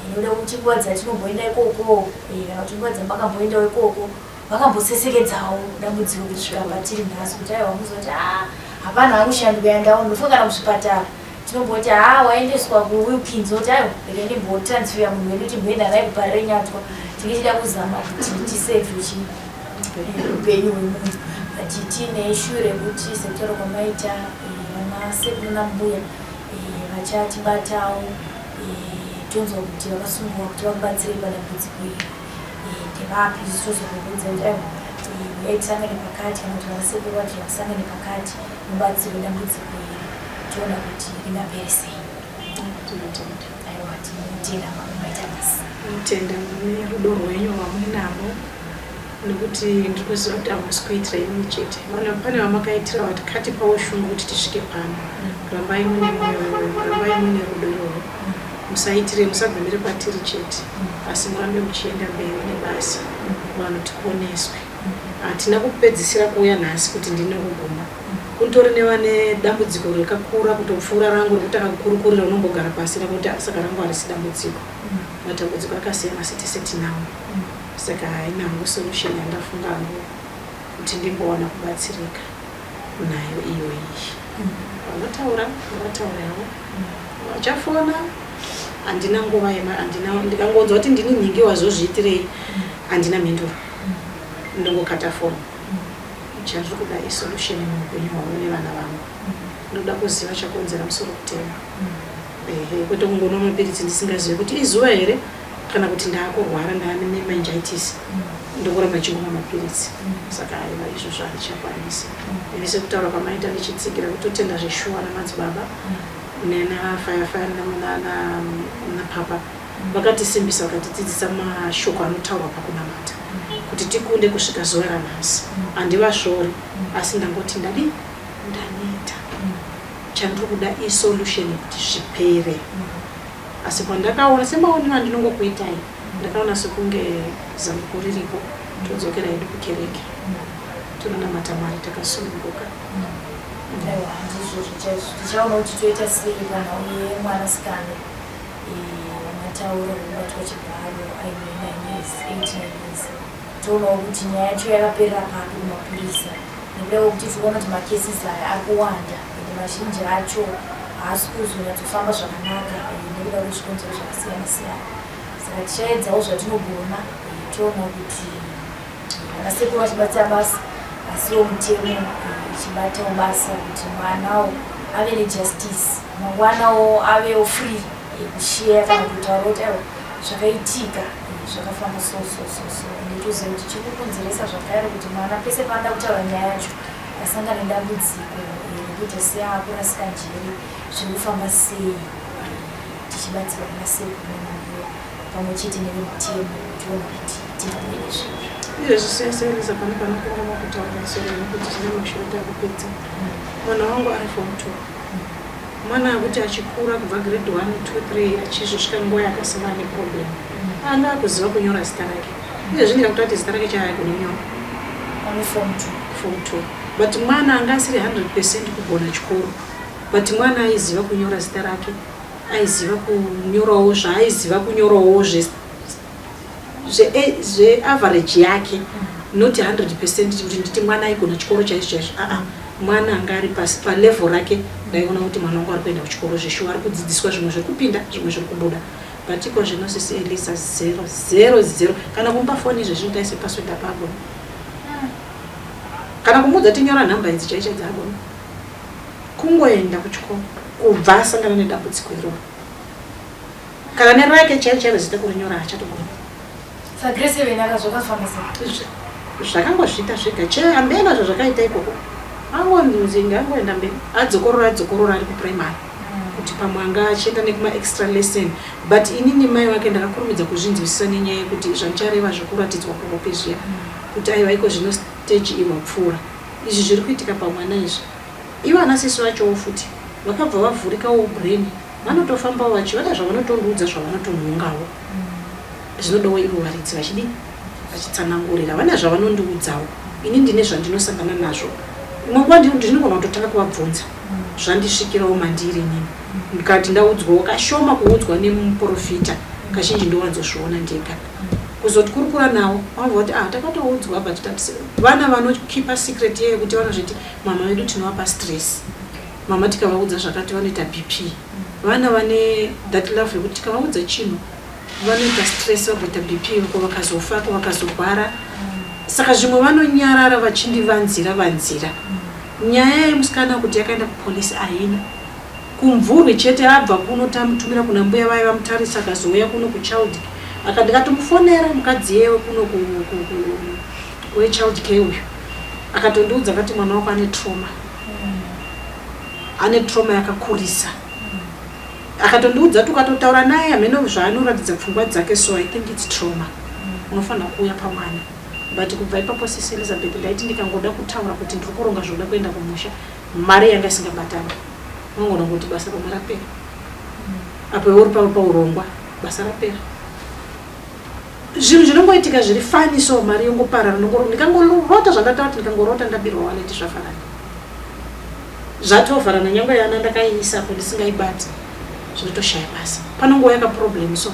nekuda kwekuti nguva dzatinomboenda ikoko kana kuti nguva dzamakamboendawo ikoko, vakambosesekedzawo dambudziko kusvika patiri nhasi, kuti aiwa, muzoti a hapana hangu shanduko yandaona. Ndofunga kana kuzvipatara tinomboti ha waendeswa kuWilkins, oti aiwa, rega ndimbotransfera munhu wedu, timboenda naye kuParirenyatwa, tinge chida kuzama kuti tisevhe chi upenyu hwemunhu. But tiine issue rekuti sekutaura kwamaita, vana sekuru nambuya vachatibatawo, tonzwa kuti vakasungwa kuti vakubatsirei padambudziko iri ndevapi. Isu tozokubvunza kuti aiwa, uyai tisangane pakati, kana kuti vana sekuru vati vasangane pakati, mubatsirwe dambudziko iri, toona kuti ringapere sei.
Tinotenda.
Aiwa, tinotenda mama, maita basa.
Tinotenda nerudo rwenyu rwamuinarwo, nekuti ndiri kuziva kuti hamusi kuitira imimi chete. Pane vamakaitira vakatipawo shungu kuti tisvike pano. Rambai mune mwoyo iwoyo, rambai mune rudo irworwo. Musaitire, musagumire kwatiri chete, asi murambe muchienda mberi nebasa, vanhu tiponeswe. Hatina kupedzisira kuuya nhasi kuti ndine kuguma. Kutori nevane dambudziko rakakura kutopfuura rangu rekutanga kukurukurira. Unombogara pasi rakuti saka rangu harisi dambudziko. Matambudziko akasiyana, asi tese tinawo. Saka haina hangu solution yandafunga hangu kuti ndimbowana kubatsirika nayo iyoyi. Vanotaura ngavataure havo, vachafona, handina nguva yema, handina. Ndikangonzwa kuti ndini nhingi wazozviitirei, handina mhinduro, ndongokata foni. Chandiri kuda isolution muupenyu hwangu nevana vangu. Ndoda kuziva chakonzera musoro kutema, ehe, kwete kungonwa mapiritsi ndisingazivi kuti izuva here kana kuti ndaakurwara, ndaane meningitis, ndongoramba ndichingomwa mapiritsi. Saka aiwa, izvozvo handichakwanisi ini. Sekutaura kwamaita, ndichitsigira, kutotenda zveshuwa namadzibaba nenafayafaya napapa vakatisimbisa, vakatidzidzisa mashoko anotaurwa pakunamata kuti tikunde kusvika zuva ranhasi. Handivasvori, asi ndangoti ndadi ndaneta. Chandiri kuda isolution yekuti zvipere. Asi pandakaona, semaonero andinongokuitai, ndakaona sekunge zambuko riripo. Todzokera hedu kukereke, tononamata Mwari takasununguka.
Aiwa, ndizvozvo chaizvo. Tichaona kuti toita sei kana uye mwanasikana wamataura wekubatwa chibharo aine 9 years, 8 9 years. Toonawo kuti nyaya yacho yakaperera papi kumapurisa, nekuda kwekuti tikuona kuti macases aya ari kuwanda, ende mazhinji acho haasi kuzonyatsofamba zvakanaka nekuda kwezvikonzero zvakasiyana siyana. Saka tichaedzawo zvatinogona, toona kuti Vana sekuru vachibatsira basa asiwo mutemo ichibatawo basa kuti mwanawo ave nejustice, mangwanawo avewo free kusheya kana kutaura kuti aiwa, zvakaitika zvakafamba so so so so. Ende toziva kuti chiri kukonzeresa zvakare kuti mwana pese paanoda kutaura nyaya yacho asangane nedambudziko rekuita seakurasika njere, zviri kufamba sei, tichibatsirwa nasekuru nanambuya pamwe chete nevemutemo tione kuti tingabwede zvinhu.
Izvezvi sesereza pane panokuramba kutaura soro nekuti tine mashoti akupedza. Mwana wangu ari form 2, mwana akuti achikura kubva grade 1, 2, 3 achizosvika nguva yakasangana neproblem, anga akuziva kunyora zita rake. Izvezvi ndikakutati zita rake chaagona kunyora.
Ane form 2?
Form 2, but mwana anga asiri 100% kugona chikoro, but mwana aiziva kunyora zita rake, aiziva kunyorawo zvaaiziva kunyorawo zveaverage yake, not 100% kuti nditi mwana aigona chikoro chaizvo chaizvo. Aa, mwana anga ari pasi palevel rake. Ndaiona kuti mwana wangu ari kuenda kuchikoro zveshuwa, ari kudzidziswa, zvimwe zviri kupinda, zvimwe zviri kubuda. But iko zvino, sisi Elisa, 0 0 0. Kana kumupa foni izvezvi kuti aise password apaagona, kana kumuudza tinyora nhamba idzi chaicho dzaagona. Kungoenda kuchikoro kubva asangana nedambudziko iroro, kana nerake chairo chairo zita kurinyora haachatogona.
Sagrade 7 akazvakafamba sei?
Zvakangozviita zvega che hambena zvazvakaita ikoko. Angonzi ngangoenda mberi, adzokorora, adzokorora ari kuprimary, kuti pamwe anga achienda nekumaextra lesson. But inini mai vake ndakakurumidza kuzvinzwisisa nenyaya yekuti zvandichareva zvokuratidzwa kuhope zviya, kuti aiwa, iko zvino stage iwapfuura, izvi zviri kuitika pamwana izvi. Ivo ana sisi vachowo futi vakabva vavhurikawo brain, vanotofambawo vachivada zvavanotondiudza, zvavanotonhongawo zvinodawo ivo varidzi vachidii, vachitsanangurira. Vane zvavanondiudzawo, ini ndine zvandinosangana nazvo. Imwe nguva ndinogona kutotanga kuvabvunza zvandisvikirawo mandiri inini, ndikati ndaudzwawo kashoma kuudzwa nemuprofita, kazhinji ndowanzozviona ndega. Kuzotikurukura navo vanobva kuti, "Ah, takatoudzwa, but vana vanokipa secret iye yekuti vanozviti mama vedu tinovapa stress, mama tikavaudza zvakati vanoita BP." Vana vane that love yekuti tikavaudza chinhu vanoita stress, vagoita BP, ko vakazofa, ko vakazorwara. Saka zvimwe vanonyarara vachindivanzira vanzira. Nyaya yemusikana kuti yakaenda kupolisi haina kumvurwi chete. Abva kuno tamutumira kuna mbuya vaya vamutarisa, akazouya kuno kuchild, ndikatomufonera mukadzi yewe kuno wechild care uyu, akatondiudza akati mwana wako ane trauma, ane trauma yakakurisa. Akatondiudza kuti ukatotaura naye hameno zvaanoratidza pfungwa dzake, so I think it's trauma, unofanira kuuya pamwana. But kubva ipapo, sisi Elizabeth, ndaiti ndikangoda kutaura kuti ndiri kuronga zvoda kuenda kumusha, mari yanga isingabatani. Unongona kuti basa pamwe rapera apo iwe uri paurongwa, basa rapera, zvinhu zvinongoitika zviri funny, so mari yongoparara. Ndikangorota zvandataura kuti ndikangorota ndabirwa wallet, zvafanana, zvatovharana. Nyange yana ndakaiisapo ndisingaibati, zvinotoshaya basa. Panongouya kaproblem, so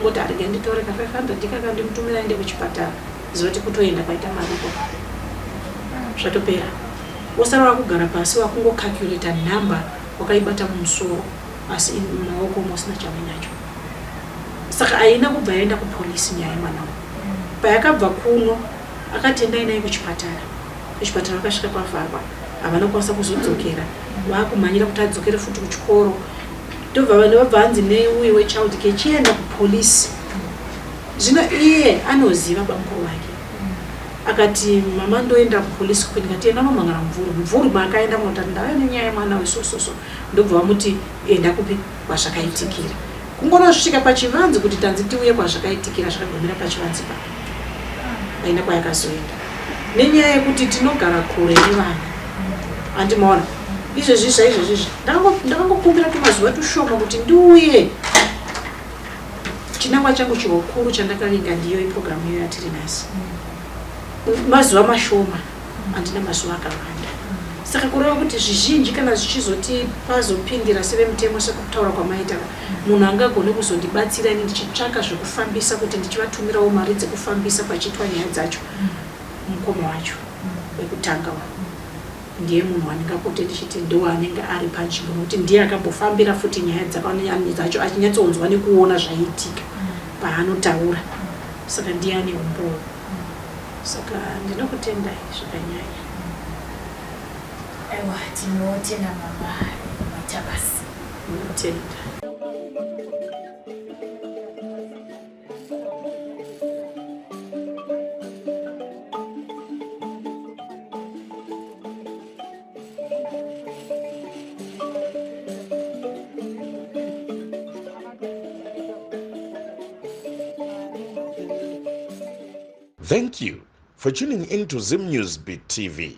ngoti arege nditore ka 500 ikaka ndimutumira aende kuchipatara, ziva kuti kutoenda kwaita mari ikoko zvatopera. Wosara wakugara pasi wakungocalculata nhamba wakaibata mumusoro, asi mumaoko musina chamuinacho. Saka haina kubva yaenda kupolisi nyaya yemwana uyu. Payakabva kuno akati endai naye kuchipatara. Kuchipatara vakasvika kwavharwa, havana kukwanisa kuzodzokera. Vakumhanyira kuti adzokere futi kuchikoro, ndobva vanhu vabva hanzi neuyu wechild care chienda kupolisi. Zvino iye anoziva bamukuru vake, akati, "Mama, ndoenda kupolisi kupi?" Ndikati, "Enda unomhangara Mvuri." Mvuri maakaenda kunotati, "Ndauya nenyaya yemwana wesososo." Ndobva vamuti, "Enda kupi kwazvakaitikira." Kungonosvika pachivanzi kuti tanzi tiuye kwazvakaitikira, zvakagumira pachivanzi pa aina kwayakazoenda nenyaya yekuti tinogara kure nevana. Handimaona izvezvi zvaizvezvizvi ndakangokumbira tumazuva tushoma kuti ndiuye. Chinangwa changu chihukuru chandakavinga ndiyo iprogramu iyo yatiri nhasi. Mazuva mashoma, handina mazuva akawanda, saka kureva kuti zvizhinji kana zvichizoti pazopindira sevemutemo, sekutaura kwamaita, munhu angagone kuzondibatsira ini ndichitsvaka zvekufambisa kuti ndichivatumirawo mari dzekufambisa pachiitwa nyaya dzacho, mukoma wacho wekutanga wa ndiye munhu wandingapote ndichiti ndo anenge ari panzvimbo, nokuti ndiye akambofambira futi nyaya dzacho achinyatsonzwa nekuona zvaiitika paanotaura. Saka ndiye ane umbowo. Saka ndinokutendai zvakanyanya.
Aiwa, tinotenda mama, maita basa.
Ndinotenda.
Thank you for tuning in to Zim News Beat TV.